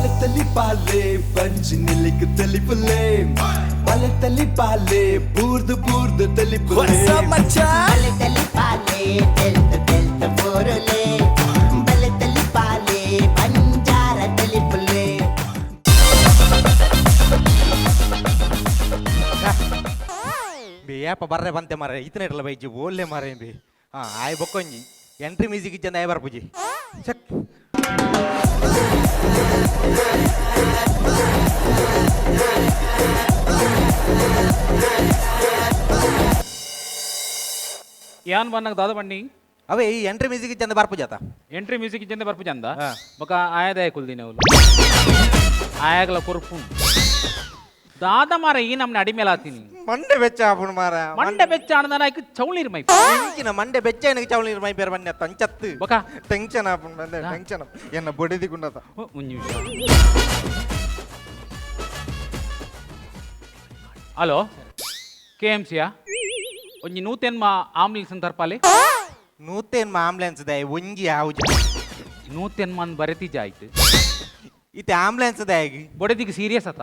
ಬಲತಲಿ ಪಾಲೆ ಬಂಜಿ ನಿಲಿಕ್ ತಲಿಪುಲೆ ಬಲತಲಿ ಪಾಲೆ ಬೂರ್ದು ಬೂರ್ದು ತಲಿಪುಲೆ ಬಲತಲಿ ಪಾಲೆ ತೆಲ್ತ ತೆಲ್ತ ಪೋರುಲೆ ಬಲತಲಿ ಪಾಲೆ ಬಂಜಾರ ತಲಿಪುಲೆ. ಬಿ ಏಪ ಬರ್ರೆ ಬಂತೆ ಮಾರೆ, ಇತನ ಇರಲ್ಲ ಬೈಜಿ ಓಲ್ಲೆ ಮಾರೆ. ಬಿ ಹಾಂ ಆಯ್ ಬೊಕ್ಕೊಂಜಿ ಎಂಟ್ರಿ ಮ್ಯೂಸಿಕ್ ಇಜ್ಜಂದ ಆಯ್ ಬರ್ಪುಜಿ ಚಕ್. ಯಾನ್ ಬನ್ನಾಗ ದಾದ ಬಣ್ಣಿ? ಅವೇ ಈ ಎಂಟ್ರಿ ಮ್ಯೂಸಿಕ್ ಇಜ್ಜಂದ ಬರ್ಪುಜಾತ. ಎಂಟ್ರಿ ಮ್ಯೂಸಿಕ್ ಇಜ್ಜಂದೆ ಬರ್ಪುಜ ಅಂದ? ಹಾ. ಬೊಕ ಆಯದಾಯ ಕುಲ್ದಿನ ಅವಳು ಆಯಾಗಲ ಕೊರ್ಪು ದಾದ ಮಾರ, ಈ ನಮ್ನ ಅಡಿಮೇಲೆ ಆತೀನಿ. ಮಂಡೆ ಬೆಚ್ಚ ಆಪುಣು ಮಾರ. ಮಂಡೆ ಬೆಚ್ಚ ಆಣದಾನ ಆಯ್ಕೆ ಚೌಳಿರ್ ಮೈ. ಇಂಚಿನ ಮಂಡೆ ಬೆಚ್ಚ எனக்கு ಚೌಳಿ ಮೈ ಬೇರೆ ಬನ್ನಿ ತಂಚತ್ತು. ಬೊಕ ಟೆನ್ಷನ್ ಆಪುಂಡು ಬಂದೆ ಟೆನ್ಷನ್ ಎನ್ನ ಬೊಡಿದಿ ಗುಂಡತ. ಓ, ಒಂಜಿ ನಿಮಿಷ. Hello, K M ಸಿಯಾ? ಒಂಜಿ ನೂತೆನ್ಮ ಆಂಬುಲೆನ್ಸ್ ತರ್ಪಾಲೆ. ನೂತೇನ್ಮ ಆಂಬುಲೆನ್ಸ್ ದಾಯ ಒಂಜಿ ಆವುಜ. ನೂತೆನ್ಮ ಅಂದ್ ಬರೆತಿಜ ಆಯ್ತು. ಇತ್ತೆ ಆಂಬುಲೆನ್ಸ್ ದಾಯಗ್? ಬೊಡೆದಿಗೆ ಸೀರಿಯಸ್ ಆತ.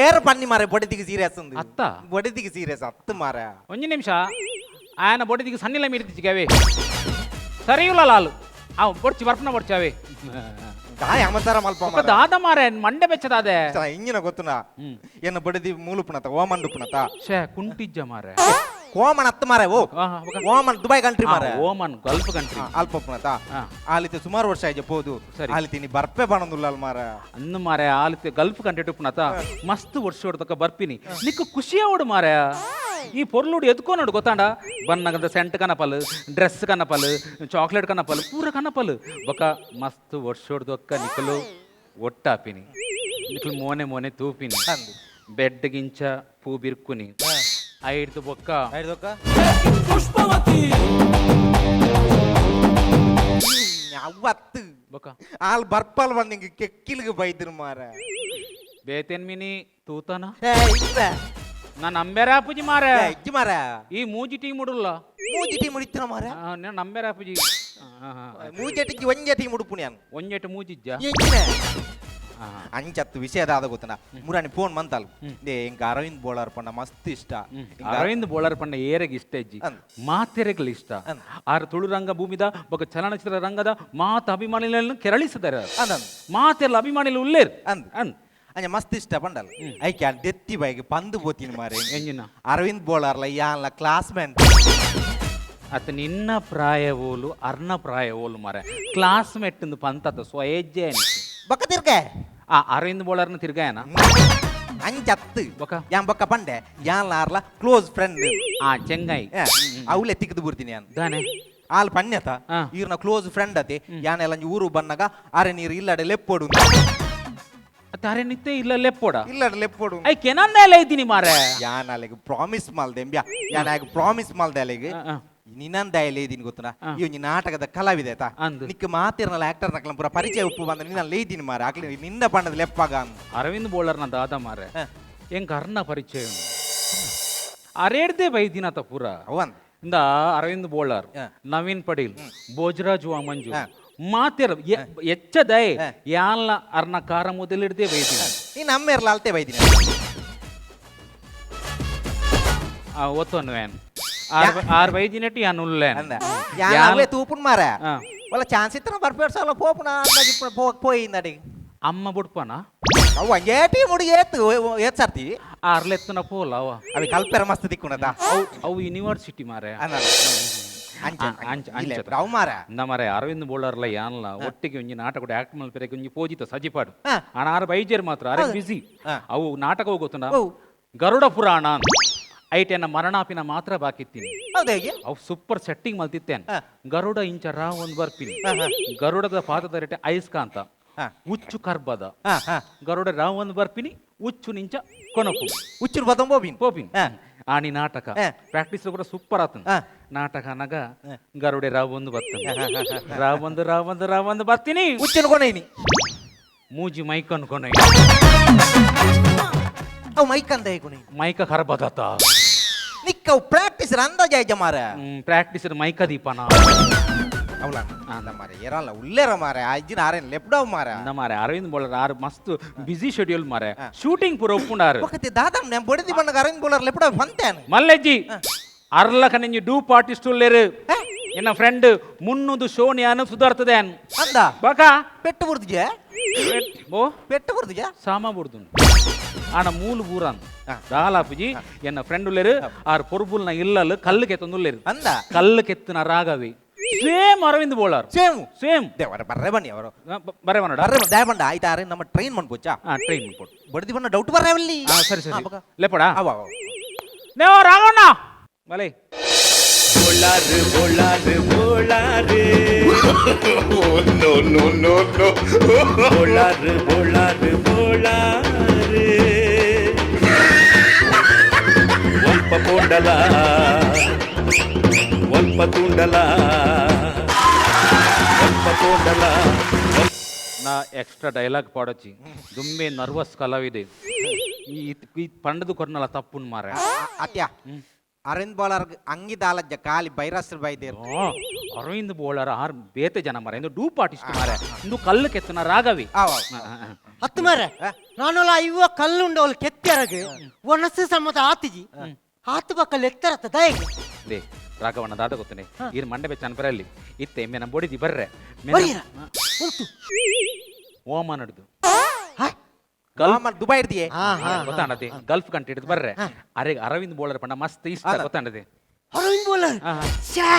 ಏರ್ ಪನ್ನಿ ಮಾರೆ, ಬೊಡಿದಿಗೆ ಸೀರಿಯಸ್ ಉಂದು. ಅತ್ತ? ಬೊಡಿದಿಗೆ ಸೀರಿಯಸ್ ಅತ್ತು ಮಾರ. ಒಂಜಿ ನಿಮಿಷ, ಆಯನ ಬೊಡೆದಿಗೆ ಸನ್ನಿಲ ಮೀರ್ತಿಚಿಗೆ ಸರಿ ಇಲ್ಲ ಲಾಲು ಅವ್ ಬೊಡ್ಚಿ ಬರ್ಪನ ಬೊಡ್ಚಿ ಅವೇ. ದಾಯ ಅಮತಾರ ಮಲ್ಪ. ಒಕ್ಕ ದಾದ ಮಾರೆ, ಮಂಡೆ ಬೆಚ್ಚದಾದೆ. ಇಂಜಿನ ಗೊತ್ತುನಾ? ಎನ್ನ ಬೊಡಿದಿ ಮೂಲುಪುಣತ ಓಮಂಡುಪುಣತ. ಛೇ, ಕುಂಟಿಜ್ಜ ಮಾರೆ. ಕೋಮನ್ ಅತ್ತು ಮಾರೆ, ಓ. ಬೊಕ? Oman Dubai country ಮಾರೆ. Oman Gulf country. ಅಲ್ಪ ಪುಣತ. ಆಲಿತೆ ಸುಮಾರು ವರ್ಷ ಆಯ್ತು ಪೋದು. ಸರಿ. ಆಲಿತೆ ನೀ ಬರ್ಪೆ ಬಾಣಂದುಲ್ಲ ಮಾರ. ಅಂದು ಮಾರೆ, ಆಲಿತೆ ಗಲ್ಫ್ ಕಂಟ್ರಿ ಟುಪ್ಪುನತ ಮಸ್ತ್ ವರ್ಷ ಹೊಡ್ತಕ್ಕ ಬರ್ಪಿನಿ, ನಿಕ್ಕು ಖುಷಿ ಆವಡು ಮಾರೆ. ಈ ಪೊರ್ಲುಡು ಎದ್ಕೋ ನೋಡು ಗೊತ್ತಾಂಡ, ಬನ್ನಗದ ಸೆಂಟ್ ಕನಪಲ್, ಡ್ರೆಸ್ ಕನಪಲ್, ಚಾಕ್ಲೇಟ್ ಕನಪಲ್, ಪೂರ ಕನಪಲ್. ಬೊಕ ಮಸ್ತ್ ವರ್ಷೊಡ್ದೊಕ್ಕ ನಿಕ್ಕಲು ಒಟ್ಟಾಪಿನಿ, ನಿಕ್ಕಲು ಮೋನೆ ಮೋನೆ ತೂಪಿನಿ. ಅಂದು. ಬೆಡ್ ಗಿಂಚ ಪೂ ಬಿರ್ಕುನಿ ಐಡ್ದು ಬೊಕ್ಕ. ಐಡ್ದೊಕ್ಕ ಅವತ್ತು. ಬೊಕ? ಆಲ್ ಬರ್ಪಲ್ ಬಂದು ಹಿಂಗೆ ಕೆಕ್ಕಿಲ್ಗೆ ಬೈದ್ರು ಮಾರ. ಬೇತೇನ್ ಮಿನಿ ತೂತನ? ಏ, ಇತ್ತ. ನಾನು ನಂಬೇರ ಪೂಜಿ ಮಾರ. ಏ, ಇಜ್ಜಿ ಮಾರ. ಈ ಮೂಜಿ ಟೀ ಮುಡುಲ್ಲ. ಮೂಜಿ ಟೀ ಮುಡಿತ್ತಿನ ಮಾರ. ನಾನು ನಂಬೇರ ಪೂಜಿ. ಮೂಜೆಟಿಗೆ ಒಂಜೆ ಟೀ ಮುಡುಪುನಿ ನಾನು. ಒಂಜೆಟ್ ಮೂಜಿಜ್ಜ. ಎಂಚಿನ ಅಂಚತ್ತು ವಿಷಯದಾದ ಗೊತ್ತನ, ಮುರಾಣಿ ಫೋನ್ ಮಂತಾಲ್ they ಎಂಕ್ ಅರವಿಂದ್ ಬೋಳಾರ್ ಪಂಡ ಮಸ್ತ್ ಇಷ್ಟ. ಎಂಕ್ ಅರವಿಂದ್ ಬೋಳಾರ್ ಪಂಡ ಏರೆಗ್ ಇಷ್ಟ ಇಜ್ಜಿ? ಅಂದ್. ಮಾತೆರೆಗ್ಲ ಇಷ್ಟ. ಅಂದ್. ಆರ್ ತುಳು ರಂಗ ಭೂಮಿದ ಬೊಕ ಚಲನಚಿತ್ರ ರಂಗದ ಮಾತ ಅಭಿಮಾನಿಗಳನ್ನು ಕೆರಳಿಸಿದ್ದಾರೆ. ಅಂದ್. ಮಾತೆಲ್ಲ ಅಭಿಮಾನಿಲು ಉಲ್ಲೇರ್. ಅಂದ್. ಅಂದ್. ಅಂಚ ಮಸ್ತ್ ಇಷ್ಟ ಪಂಡಲ್, ಐಕೆ ಆ ದೆತ್ತಿ ಬೈಗೆ ಪಂದು ಪೋತೀನಿ ಮಾರೆ. ಎಂಜಿನ? ಅರವಿಂದ್ ಬೋಳಾರ್ಲ ಯಾನ್ಲ ಕ್ಲಾಸ್ಮೇಟ್. ಅತ ನಿನ್ನ ಪ್ರಾಯ ಓಲು, ಅರ್ನ ಪ್ರಾಯ ಓಲು ಮಾರೆ, ಕ್ಲಾಸ್ಮೇಟ್ ಇಂದು ಪಂತತ ಸ್ವಯೇಜ್ಜೆ. ಬೊಕ್ಕ ತಿರ್ಗೆ. ಆ ಅರವಿಂದ್ ಬೋಳಾರ್ನ ತಿರ್ಗಾಯನ? ಅಂಚತ್ತು. ಬೊಕ? ಯಾನ್ ಬೊಕ್ಕ ಪಂಡೆ, ಯಾನ್ಲ ಆರ್ಲ ಕ್ಲೋಸ್ ಫ್ರೆಂಡ್. ಆ ಚೆಂಗಾಯಿ. ಅವಲೆ ತಿಕ್ಕದು ಬುರ್ತೀನಿ ಯಾನ್. ದಾನೆ? ಆಲ್ ಪಣ್ಯತ. ಈರ್ನ ಕ್ಲೋಸ್ ಫ್ರೆಂಡ್ ಅತೆ, ಯಾನೆಲ್ಲ ಊರು ಬನ್ನಗ ಅರೆ ನೀರು ಇಲ್ಲಡೆ ಲೆಪ್ಪೊಡು. ಅತ್ತ ಅರೆ ನಿತ್ತೆ ಇಲ್ಲ ಲೆಪ್ಪೋಡ? ಇಲ್ಲಡೆ ಲೆಪ್ಪೊಡು. I ಕೆನಂದ ಎಲ್ಲ ಇದ್ದೀನಿ ಮಾರೆ. ಯಾನ್ ಅಲೆಗ್ ಪ್ರಾಮಿಸ್ ಮಲ್ದೆ ಎಂಬ್ಯಾ, ಯಾನ್ ಆಗ ಪ್ರಾಮಿಸ್ ಮಲ್ದೆ ಅಲೆಗ್. ಆ, ಆ. ನಿನ್ನಂದ ಲೇದಿನ ಗೊತ್ತುನಾ? ಈ ಒಂಜಿ ನಾಟಕದ ಕಲಾವಿದ ಆಯ್ತಾ? ಅಂದ್. ನಿಕ್ಕ ಮಾತಿರ್ನಲ್ಲ ಆಕ್ಟರ್ ನಕ್ಲ ಪೂರ ಪರಿಚಯ ಉಪ್ಪು ಬಂದ ನಿನ್ನ ಲೇದಿನ ಮಾರ, ಅಕ್ಲಿ ನಿಂದ ಪಂಡದ ಲೆಪ್ಪಾಗ ಅಂದ್. ಅರವಿಂದ್ ಬೋಳರ್ನ ದಾದ ಮಾರೆ, ಎಂಕ್ ಅರ್ನ ಪರಿಚಯ ಉಂಡು. ಅರೇಡ್ದೆ ಬೈದಿನತ ಪೂರ. ಅವಂದ್. ಇಂದ ಅರವಿಂದ್ ಬೋಳಾರ್, ನವೀನ್ ಪಡೀಲ್, ಭೋಜರಾಜ್ ವಾಮಂಜು, ಮಾತೆರ್ ಎಚ್ಚದೈ ಯಾನ್ಲ ಅರ್ನ ಕಾರ ಮೊದಲಿಡ್ದೆ ಬೈದಿನ. ನೀನ್ ಅಮ್ಮೇರ್ಲ ಅಲ್ತೆ ಬೈದಿನ. ಆ ಒತ್ತೊನ್ವೇನ್ ಆರ್ ಆರ್ ಬೈದಿನಟ್ಟಿ ಯಾನ್ ಉಲ್ಲೇನ್. ಅಂದ ಯಾನ್ ಅವೇ ತೂಪುನ್ ಮಾರ. ಒಲ್ಲ ಚಾನ್ಸ್ ಇತ್ತನ ಬರ್ಪೇಡ್ ಸಲ ಪೋಪುನ ಅಂದಾಜಿ ಪೋಯಿಂದಡಿ. ಅಮ್ಮ ಬುಡ್ಪನ? ಅವ್ ಏಟಿ ಮುಡಿ ಏತ್ ಏತ್ ಸರ್ತಿ. ಆರ್ಲೆತ್ತನ ಪೋಲ ಅವ. ಅವಿ ಕಲ್ಪೆರ ಮಸ್ತ್ ದಿಕ್ಕುನದ. ಅವು ಅವು ಯೂನಿವರ್ಸಿಟಿ ಮಾರೆ. ಅಂಚ. ಅಂಚ ಅಂಚ. ಅವು ಮಾರ. ಇಂದ ಮಾರೆ, ಅರವಿಂದ್ ಬೋಳಾರ್ಲ ಯಾನ್ಲ ಒಟ್ಟಿಗೆ ಒಂಜಿ ನಾಟಕ ಆಕ್ಟ್ ಮಲ್ಪೆರೆಗ್ ಒಂಜಿ ಪೋಜಿತ ಸಜಿಪಾಡು. ಆಣ ಆರ್ ಬೈಜೇರ್ ಮಾತ್ರ, ಅರೆ ಬಿಸಿ. ಅವು ನಾಟಕ ಗೊತ್ತುಂಡ? ಅವು. ಗರುಡ ಪುರಾಣ ಐಟೆನ ಮರಣಾಪಿನ ಮಾತ್ರ ಬಾಕಿತ್ತೀನಿ. ಹೌದು, ಹೇಗೆ? ಅವು ಸೂಪರ್ ಸೆಟ್ಟಿಂಗ್ ಮಲ್ತಿತ್ತೇನೆ. ಗರುಡ ಇಂಚ ರಾ ಒಂದ್ ಬರ್ಪಿನಿ. ಗರುಡದ ಪಾದದ ರೆಟೆ ಐಸ್ಕಾಂತ. ಉಚ್ಚು ಕರ್ಬದ. ಹಾ ಹಾ ಗರುಡ ರಾ ಒಂದ್ ಬರ್ಪಿನಿ, ಉಚ್ಚು ನಿಂಚ ಕೊನಪು. ಉಚ್ಚುರು ಬದಂಬೋಬಿನ್. ಪೋಪಿನ್. ಆಣಿ ನಾಟಕ ಪ್ರಾಕ್ಟೀಸ್ ಕೂಡ ಸೂಪರ್ ಆತನ. ನಾಟಕ ಅನಗ ಗರುಡೆ ರಾವ್ ಒಂದು ಬರ್ತಾನೆ, ರಾವ್ ಒಂದು ರಾವ್ ಒಂದು ರಾವ್ ಒಂದು ಬರ್ತೀನಿ. ಉಚ್ಚುನು ಕೊನೈನಿ. ಮೂಜಿ ಮೈಕ್ ಅನ್ಕೊನೈ. ಅವು ಮೈಕ್ ಅಂದ ಕೊನೈ. ಮೈಕ ಕರ್ಬದತ. ನಿಕ್ಕ ಅವು ಪ್ರಾಕ್ಟೀಸ್ ಅಂದಾಜ ಆಯ್ಜ ಮಾರ. ಪ್ರಾಕ್ಟೀಸ್ ಮೈಕ ದೀಪನ. ಅವಲ ಮಾರೆ ಏರಲ್ಲ ಉಲ್ಲೇರ ಮಾರೆ ಅಜ್ಜಿನ ಆರೇನ್ ಲೆಪ್ಡಾವ್ ಮಾರೆ ಅಂದ ಮಾರೆ ಅರವಿಂದ್ ಬೋಳರ್ ಆರು ಮಸ್ತ್ ಬಿಸಿ ಶೆಡ್ಯೂಲ್ ಮಾರೆ ಶೂಟಿಂಗ್ ಪೂರ ಒಪ್ಪುಂಡಾರು ఒకటి దాదా నేను బొడిది పండుగ అరవింద్ బోలర్ లెప్పుడా పంతాను ಮಲ್ಲೆಜ್ಜಿ ಅರ್ಲಕ ನಿಂಜಿ ಡೂಪ್ ಆರ್ಟಿಸ್ಟ್ ಉಲ್ಲೇರು ಎನ್ನ ಫ್ರೆಂಡ್ ಮುನ್ನೊಂದು ಶೋನಿಯಾನು ಸುಧಾರ್ತದೆ ಅಂದ ಬಕ ಪೆಟ್ಟು ಬುರ್ದಿಗೆ ಓ ಪೆಟ್ಟು ಬುರ್ದಿಗೆ ಸಾಮ ಬುರ್ದುಂಡು ಆನ ಮೂಲು ಬೂರಾನ್ ದಾಲಾಪುಜಿ ಎನ್ನ ಫ್ರೆಂಡ್ ಉಲ್ಲೇರು ಆರ್ ಪೊರ್ಬುಲ್ನ ಇಲ್ಲಲ್ ಕಲ್ಲು ಕೆತ್ತೊಂದು ಅಂದ ಕಲ್ಲು ಕೆತ್ತನ ರಾಗವಿ same Arvind Bolar same same ದೇವರ ಬರ್ರೆ ಬನ್ನಿ ಅವರು ಬರೆ ಬನ್ನಡ ಬರ್ರೆ ದಾಯ ಬಂಡ ಆಯ್ತಾ ಅರೆ ನಮ್ಮ ಟ್ರೈನ್ ಮನ್ಪೋಚಾ ಟ್ರೈನ್ ಮನ್ಪೋಡು ಬಡ್ದಿ ಬಣ್ಣ ಡೌಟ್ ಬರ್ರೆ ಅಲ್ಲಿ ಸರಿ ಸರಿ ಲೆಪಡ ಅವ ಅವ ನೇವ ರಾಘವಣ್ಣ ಬಲೆ Bolaru Bolaru Bolaru no, no, no, no. Bolaru Bolaru Bolaru ಒಲ್ಪ ಪೋಂಡಲ ಒಲ್ಪ ತುಂಡಲ ಒಲ್ಪ ಪೋಂಡಲ ನಾ ಎಕ್ಸ್ಟ್ರಾ ಡೈಲಾಗ್ ಪಾಡೊಚ್ಚಿ ದುಮ್ಮೆ ನರ್ವಸ್ ಕಲಾವಿದೆ ಈ ಈ ಪಂಡದು ಕೊರ್ನಲ ತಪ್ಪುನ್ ಮಾರೆ ಅತ್ಯ ಅರವಿಂದ್ ಬೋಲಾರ್ ಅಂಗಿ ದಾಲಜ್ಜ ಖಾಲಿ ಬೈರಸ್ ಬೈದೇರು ಅರವಿಂದ್ ಬೋಳಾರ್ ಆರ್ ಬೇತೆ ಜನ ಮಾರೆ ಇಂದು ಡೂಪ್ ಆರ್ಟಿಸ್ಟ್ ಮಾರೆ ಇಂದು ಕಲ್ಲು ಕೆತ್ತನ ರಾಗವಿ ಅವ ಹತ್ತು ಮಾರೆ ನಾನೊಲ ಇವ ಕಲ್ಲುಂಡ ಅವಳು ಕೆತ್ತೆರಗು ಒಣಸು ಸಮ್ಮತ ಆತಿಜಿ ಆತು ಬಕ್ಕಲ್ ಎತ್ತರತ್ತ ದಯಗೆ they ರಾಘವಣ್ಣ ದಾದ ಗೊತ್ತನೆ ಇರ್ ಮಂಡೆ ಬೆಚ್ಚ ಅನ್ಪರಲ್ಲಿ ಇತ್ತೆ ಮೇನ ಬೊಡಿದಿ ಬರ್ರೆ ಬರೀರ ಉಂಟು ಓಮ ನಡ್ದು ಗಲ್ಫ್ ದುಬೈ ಇರ್ದಿಯೇ ಗೊತ್ತಾಣದೆ ಗಲ್ಫ್ ಕಂಟ್ರಿ ಹಿಡಿದು ಬರ್ರೆ ಅರೆ ಅರವಿಂದ್ ಬೋಳರ್ ಪಂಡ ಮಸ್ತ್ ಇಷ್ಟ ಗೊತ್ತಾಣದೆ ಅರವಿಂದ್ ಬೋಲರ್ ಶ್ಯಾ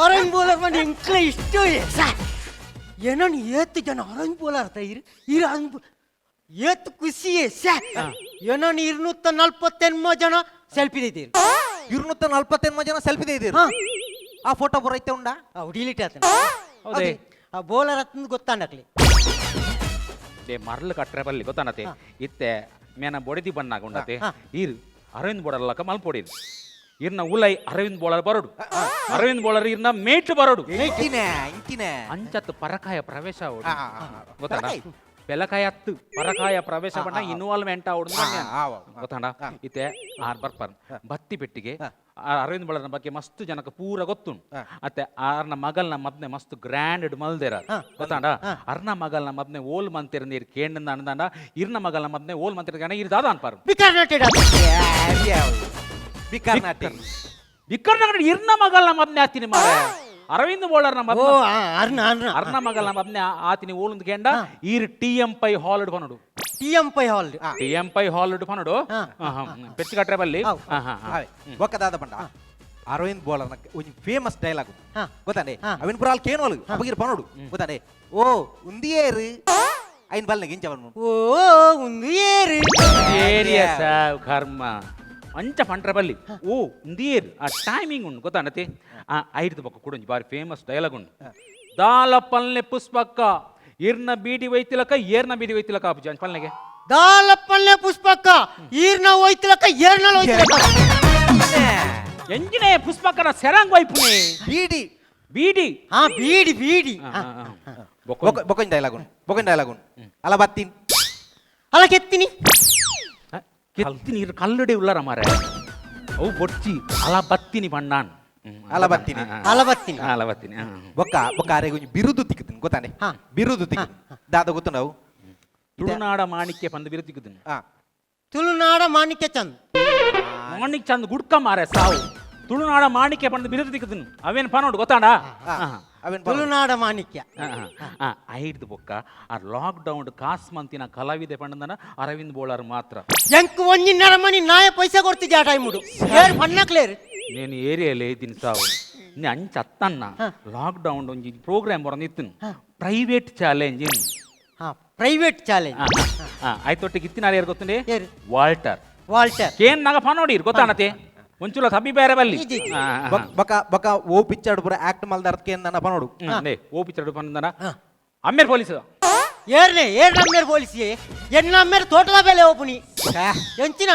ಅರವಿಂದ್ ಬೋಲರ್ ಮಂಡಿ ಇಂಕ್ಲ ಇಷ್ಟ ಏನನ್ ಏತು ಜನ ಅರವಿಂದ್ ಬೋಲರ್ ಇರು ಇರು ಅರವಿಂದ್ ಏತು ಖುಷಿಯೇ ಶ್ಯಾ ಏನನ್ 248 ಜನ ಸೆಲ್ಫಿ ಇದ್ದೀರಿ 248 ಜನ ಸೆಲ್ಫಿ ಇದ್ದೀರಿ ಆ ಫೋಟೋ ಬರೈತೆ ಉಂಡಾ ಡಿಲೀಟ್ ಆತನ ಹೌದೇ ಆ ಬೋಲರ್ ಹತ್ತಂದು ಗೊತ್ತಾಂಡಕ್ಲಿ they ಮರಳು ಕಟ್ರೆ ಬಲ್ಲಿ ಗೊತ್ತಾನತೆ ಇತ್ತೆ ಮೇನ ಬೊಡಿದಿ ಬಣ್ಣಾಗ ಉಂಡತೆ ಇರು ಅರವಿಂದ್ ಬೋಳರ್ಲಕ್ಕ ಮಲ್ಪೊಡಿರು ಇರ್ನ ಉಲೈ ಅರವಿಂದ್ ಬೋಳರ್ ಬರೋಡು ಅರವಿಂದ್ ಬೋಳರ್ ಇರ್ನ ಮೇಟ್ ಬರೋಡು ಇಂಕಿನೆ ಇಂಕಿನೆ ಅಂಚತ್ ಪರಕಾಯ ಪ್ರವೇಶ ಆವಡು ಗೊತ್ತಾಡ ಪೆಲಕಾಯ ಹತ್ತು ಪರಕಾಯ ಪ್ರವೇಶ ಬಣ್ಣ ಇನ್ವಾಲ್ವ್ಮೆಂಟ್ ಆವಡು ಗೊತ್ತಾಡ ಇತ್ತೆ ಆರ್ ಬರ್ಪರ್ ಬತ್ತಿ ಪೆಟ್ಟಿಗೆ ಅರವಿಂದ್ ಬೋಳರ್ನ ಬಗ್ಗೆ ಮಸ್ತ್ ಜನಕ್ಕೆ ಪೂರ ಗೊತ್ತುಂಡು ಅತ್ತೆ ಆರ್ನ ಮಗಲ್ನ ಮದ್ನೆ ಮಸ್ತ್ ಗ್ರ್ಯಾಂಡ್ ಮಲ್ದೇರ ಗೊತ್ತಾಂಡ ಅರ್ನ ಮಗಲ್ನ ಮದ್ನೆ ಓಲ್ ಮಂತಿರ ನೀರ್ ಕೇಂದ್ರ ಅಂದಂಡ ಇರ್ನ ಮಗಲ್ನ ಮದ್ನೆ ಓಲ್ ಮಂತಿರ ಇರ್ ದಾದ ಅನ್ಪಾರು ಬಿಕರ್ನಾಟಕ ಇರ್ನ ಮಗಲ್ನ ಮದ್ನೆ ಆತಿನಿ ಮಾರೆ ಅರವಿಂದ್ ಬೋಳರ್ನ ಮದ್ನೆ ಅರ್ನ ಮಗಲ್ನ ಮದ್ನೆ ಆತಿನಿ ಓಲುಂದು ಕೇಂಡ ಇರ್ T M pi ಹಾಲ್ ಪನಡು T M Pai hall T M Pai hall ಪನಡು ಪೆಚ್ಚು ಕಟ್ರೆ ಬಲ್ಲಿ ಒಕ್ಕದಾದ ಬಂಡ ಅರವಿಂದ್ ಬೋಳರ್ನ ಒಂಜಿ ಫೇಮಸ್ ಡೈಲಾಗ್ ಗೊತ್ತಾನೆ ಅವಿನ್ ಪುರಾಲ್ ಕೇನೋಲು ಅಪಗಿರ್ ಪನೋಡು ಗೊತ್ತಾನೆ ಓ ಉಂದಿಯೇರು ಐನ್ ಬಲ್ನ ಗಿಂಚವನು ಓ ಉಂದಿಯೇರು ಏರಿಯಾ ಸಾವ್ ಕರ್ಮ ಅಂಚ ಪಂಟ್ರ ಬಲ್ಲಿ ಓ ಉಂದಿಯೇರು ಆ ಟೈಮಿಂಗ್ ಉಂಡು ಗೊತ್ತಾನತೆ ಆ ಐದು ಪಕ್ಕ ಕೂಡ ಒಂಜಿ ಬಾರಿ ಫೇಮಸ್ ಡೈಲಾಗ್ ಉಂಡು ದಾಲ ಪಲ್ನೆ ಪುಷ್ಪಕ್ಕ ಇರ್ನ ಬೀಡಿ ವೈತಿಲಕ ಏರ್ನ ಬೀಡಿ ವೈತಿಲಕ ಆಪುಜಿ ಅಂಚ ಪಲ್ನೆಗೆ ದಾಲ ಪಲ್ನೆ ಪುಷ್ಪಕ್ಕ ಈರ್ನ ಹೋಯ್ತಿಲಕ ಏರ್ನ ಹೋಯ್ತಿಲಕ ಎಂಜಿನೇ ಪುಷ್ಪಕ್ಕನ ಸೆರಂಗ್ ವೈಪುನೆ ಬೀಡಿ ಬೀಡಿ ಹಾ ಬೀಡಿ ಬೀಡಿ ಬೊಕೊಂಜ್ ಡೈಲಾಗ್ ಉಂಡು ಬೊಕೊಂಜ್ ಡೈಲಾಗ್ ಉಂಡು ಅಲ ಬತ್ತೀನಿ ಅಲ ಕೆತ್ತೀನಿ ಕೆತ್ತೀನಿ ಇರ್ ಕಲ್ಲುಡೆ ಉಳ್ಳಾರ ಮಾರೆ ಅವು ಬೊಚ್ಚಿ ಅಲ ಬತ್ತೀನಿ ಬಣ್ಣಾನ್ ಅಲ ಬತ್ತೀನಿ ಅಲ ಬತ್ತೀನಿ ಅಲ ಬತ್ತೀನಿ ಬೊಕ್ಕ ಬೊಕ್ಕ ಅರೆ ಒಂಜಿ ಬಿರುದು ತಿಕ್ಕುತ್ತೀನಿ ಗೊತ್ತಾನೆ ಬಿರುದು ತಿಕ್ಕುತ್ತೀನಿ ದಾದ ಗೊತ್ತು ನಾವು ತುಳುನಾಡ ಮಾಣಿಕ್ಯ ಪಂದು ಬಿರುದು ತಿಕ್ಕುತ್ತೀನಿ ತುಳುನಾಡ ಮಾಣಿಕ್ಯ ಚಂದ್ ಮಾಣಿಕ್ಯ ಚಂದ್ ಗುಡ್ಕ ಮಾರೆ ಸಾವು ತುಳುನಾಡ ಮಾಣಿಕ್ಯ ಪಂದು ಬಿರುದು ತಿಕ್ಕುತ್ತೀನಿ ಅವೇನು ಪನೋಡು ಗೊತ್ತಾಂಡ ತುಳುನಾಡ ಮಾಣಿಕ್ಯ ಐದು ಬೊಕ್ಕ ಆ ಲಾಕ್ ಡೌನ್ ಕಾಸ್ ಮಂತಿನ ಕಲಾವಿದೆ ಪಂಡನ ಅರವಿಂದ್ ಬೋಳಾರ್ ಮಾತ್ರ ಎಂಕ್ ಒಂಜಿ ನರಮನಿ ನಾಯ ಪೈಸೆ ಕೊಡ್ತಿದ್ದೆ ಆ ಟೈಮುಡು ಏರ್ ಪನ್ನಕ್ಲೇರು నేను ఏరియాలో దీని సావు నేను అంచ అత్తన్న లాక్ డౌన్ ಒಂಜಿ ಪ್ರೋಗ್ರಾಮ್ ಬರೋದು ಇತ್ತು private challenge private challenge ಆಯ್ತೊಟ್ಟಿಗೆ ಇತ್ತಿನಾರು ಯಾರು ಗೊತ್ತುಂಡೆ Walter Walter Kane ನಾಗ ಫಾನೋಡಿ ಗೊತ್ತಾಣತೆ ಒಂಚೂರ ತಬ್ಬಿ ಬೇರೆ ಬಲ್ಲಿ ಬಕ ಬಕ ಓ ಪಿಕ್ಚರ್ ಪೂರ ಆಕ್ಟ್ ಮಲ್ದಾರ ಕೇನ್ ನನ್ನ ಪನೋಡು ಓ ಪಿಕ್ಚರ್ ಪನ್ನದನ ಅಮ್ಮೇರ್ ಪೊಲೀಸ್ ಏರ್ನೆ ಏರ್ ಅಮ್ಮೇರ್ ಪೊಲೀಸ್ ಎನ್ನ ಅಮ್ಮೇರ್ ತೋಟದ ಬೆಲೆ ಓಪುನಿ ಎಂಚಿನ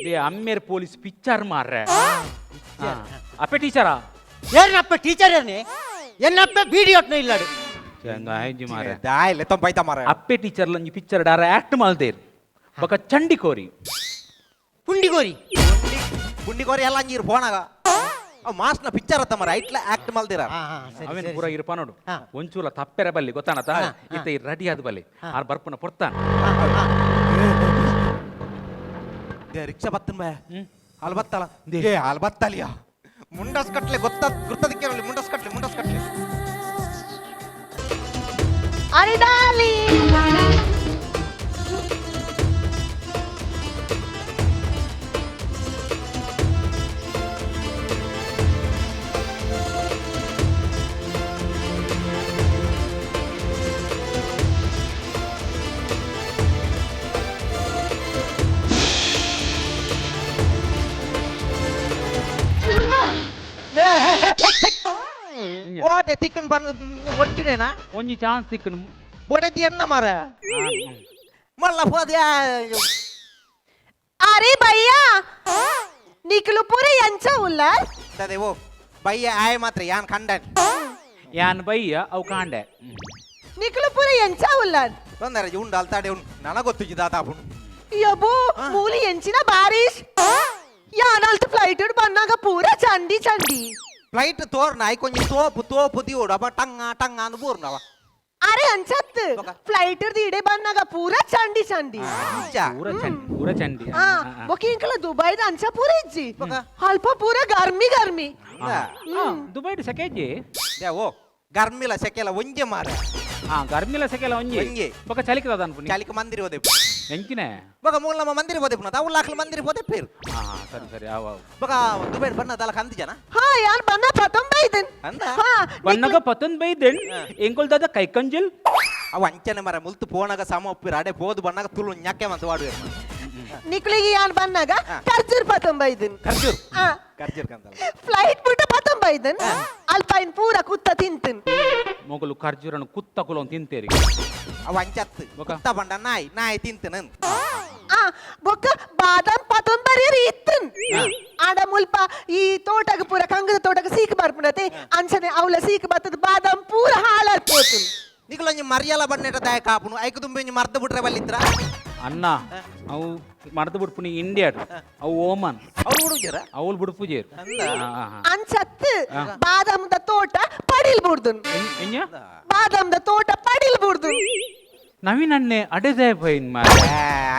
they ಅಮ್ಮೇರ್ police picture ಮಾರ್ರೆ ಅಪ್ಪೆ ಟೀಚರಾ ಏರ್ನಪ್ಪ ಟೀಚರ್ ಏರ್ನೆ ಎನ್ನಪ್ಪ ಬೀಡಿ ಒಟ್ನ ಇಲ್ಲಾಡು ಅಪ್ಪೆ ಟೀಚರ್ ಲಂಜಿ ಪಿಕ್ಚರ್ ಡಾರ ಆಕ್ಟ್ ಮಲ್ದೇರ್ ಬಕ ಚಂಡಿ ಕೋರಿ ಪುಂಡಿಗೋರಿ ಪುಂಡಿಕೋರಿ ಎಲ್ಲ ಅಂಜೀರು ಫೋನಾಗ ಅವ್ ಮಾಸ್ನ ಪಿಕ್ಚರ್ ಅತ್ತ ಮರ ಐಟ್ಲ ಆಕ್ಟ್ ಮಲ್ದಿರ. ಹಾ ಹಾ ಸರಿ. ಅವೇನು ಸರಿ ಪೂರ ಇರ್ಪಾನೋಡು. ಹಾ. ಒಂಚೂರ ತಪ್ಪೆರ ಬಲ್ಲಿ ಗೊತ್ತಾನತ ಇತ್ತ ಈ ರೆಡಿ ಆದ ಬಲ್ಲಿ ಆರ್ ಬರ್ಪುನ ಪೊರ್ತಾನ. ರಿಕ್ಷಾ ಬತ್ತನ್ ಬಾ. ಅಲ್ ಬತ್ತಲ, ಏ ಅಲ್ ಬತ್ತಲಿಯಾ. ಮುಂಡಸ್ ಕಟ್ಲೆ ಗೊತ್ತ ಗುರ್ತದಕ್ಕೆ ಮುಂಡಸ್ ಕಟ್ಲೆ ಮುಂಡಸ್ ಕಟ್ಲೆ. ಅರೆ ಡಾರ್ಲಿಂಗ್. ಓಟೆ ತಿಕ್ಕನ್ ಬಂದು ಒಟ್ಟಿನೇನಾ? ಒಂಜಿ ಚಾನ್ಸ್ ತಿಕ್ಕನು. ಬೊಡತಿ ಎನ್ನ ಮಾರ ಮಲ್ಲ ಹೋದ್ಯಾ. ಅರೆ ಭಯ್ಯ, ನಿಕ್ಲು ಪೂರ ಎಂಚ ಉಲ್ಲ? ಅದೇ ಓ ಬಯ್ಯ ಆಯ್ ಮಾತ್ರ ಯಾನ್ ಕಂಡನ್. ಯಾನ್ ಬಯ್ಯ ಅವು ಕಾಂಡೆ. ನಿಕ್ಲು ಪೂರ ಎಂಚ ಉಲ್ಲ? ತೊಂದರೆ ಉಂಡು ಅಲ್ತಾಡೆ ಉಂಡು ನನಗೆ ಗೊತ್ತಿದ್ದ ದಾತಾಪುಂಡು. ಯಬೋ ಮೂಲಿ ಎಂಚಿನ ಬಾರಿಶ್ ಯಾನಲ್ತ ಫ್ಲೈಟ್ ಬಂದಾಗ ಪೂರ ಚಂಡಿ ಚಂಡಿ. ಫ್ಲೈಟ್ ತೋರ್ನ I ಕೊಂಚ ತೋಪು ತೋಪು ದಿಯೋಡು ಅಪ್ಪ ಟಂಗ ಟಂಗ ಅಂದ್ ಬೋರ್ನವ. ಅರೆ ಅಂಚತ್ ಫ್ಲೈಟ್ ಇಡೆ ಬಂದಾಗ ಪೂರ ಚಂಡಿ ಚಂಡಿ. ನಿಜ. ಪೂರ ಚಂಡಿ ಪೂರ ಚಂಡಿ. ಆ ಬೊಕ್ಕೆ ಇಂಕಲ ದುಬೈದ ಅಂಚ ಪೂರ ಇಜ್ಜಿ, ಅಲ್ಪ ಪೂರ ಗರ್ಮಿ ಗರ್ಮಿ. ದುಬೈಡ್ ಸೆಕೆಜಿ. They ಓ ಗರ್ಮಿಲ ಸೆಕೆಲ ಒಂಜೆ ಮಾರ. ಹಾ ಗರ್ಮಿಲ ಸೆಕೆಲ ಒಂಜಿ. ಒಂಜಿ. ಬೊಕ ಚಲಿಕದ ಅನ್ಪುನಿ. ಚಲಿಕ ಮಂದಿರ ಹೋದೆ. ಎಂಚಿನೆ? ಬೊಕ ಮೂಲ ನಮ್ಮ ಮಂದಿರ ಹೋದೆ ಪುನಃ ಅವು ಲಾಕ್ಲ ಮಂದಿರ ಹೋದೆ ಪೇರು. ಹಾ ಸರಿ ಸರಿ ಅವ ಅವು. ಬೊಕ ದುಬೈಡ್ ಬಣ್ಣ ದಲ ಕಂದು ಜನ. ಹಾ ಯಾನ್ ಬಣ್ಣ ಪತಂಬ ಇದನ್. ಅಂದ? ಹಾ. ಬಣ್ಣಗ ಪತಂದ್ ಬೈದೆನ್ ಎಂಕೊಲ್ ದಾದ ಕೈಕಂಜಿಲ್. ಅವು ಅಂಚನೆ ಮರ ಮುಲ್ತು ಪೋಣಗ ಸಮ ಒಪ್ಪಿರ ಅಡೆ ಪೋದು ಬಣ್ಣಗ ತುಳು ñಕ್ಕೆ ಮಂತ ವಾಡುವೆರ್. ನಿಕ್ಲಿಗೆ ಯಾನ್ ಬಣ್ಣಗ ಖರ್ಜೂರ್ ಪತಂಬ ಇದನ್. ಖರ್ಜೂರ್. ಆ. ಖರ್ಜೂರ್ ಕಂದಲ್ಲ. ಫ್ಲೈಟ್ ಬಿಟ್ಟ ಪತಂಬ ಇದನ್ ಅಲ್ಪೈನ್ ಪೂರ ಕುತ್ತ ತಿಂತನ್. ಮೊಗಲು ಖರ್ಜೂರನ್ನು ಕುತ್ತ ಕುಲೊಂದು ತಿಂತೇರಿ. ಅವು ಅಂಚತ್ತು. ಬೊಕ? ಕುತ್ತ ಬಂಡ ನಾಯಿ ನಾಯಿ ತಿಂತನನ್. ಆ ಬೊಕ್ಕ ಬಾದಾಮ್ ಪತಂಬರಿ ಇತ್ತನ್. ಆಡ ಮುಲ್ಪ ಈ ತೋಟಗ ಪೂರ ಕಂಗದ ತೋಟಗ ಸೀಕ್ ಬರ್ಪುಣತೆ ಅಂಚನೆ ಅವಲ ಸೀಕ್ ಬತ್ತದ ಬಾದಾಮ್ ಪೂರ ಹಾಳಾರ್ಪೋತನ್. ನಿಕುಲೊಂಜಿ ಮರಿಯಲ ಬಣ್ಣೆಟ ದಾಯ ಕಾಪುನು ಐಕು ತುಂಬಿ ಒಂಜಿ ಮರ್ದ ಬಿಟ್ರೆ ಬಲ್ಲಿತ್ರ. ಅಣ್ಣ ಅವು ಮರ್ದು ಬಿಡ್ಪುನಿ ಇಂಡಿಯಾ ಅವು ಓಮನ್. ಅವ್ರು ಹುಡುಗರ ಅವಳು ಬಿಡ್ಪುಜೇರು. ಅಂದ? ಅಂಚತ್ತು ಬಾದಾಮ್ದ ತೋಟ ಪಡಿಲ್ ಬುಡ್ದುನ್. ಎಂಜ? ಬಾದಾಮ್ದ ತೋಟ ಪಡಿಲ್ ಬುಡ್ದುನ್. ನವೀನ್ ಅಣ್ಣೆ ಅಡೆದೇ ಬೈನ್ ಮಾರೆ.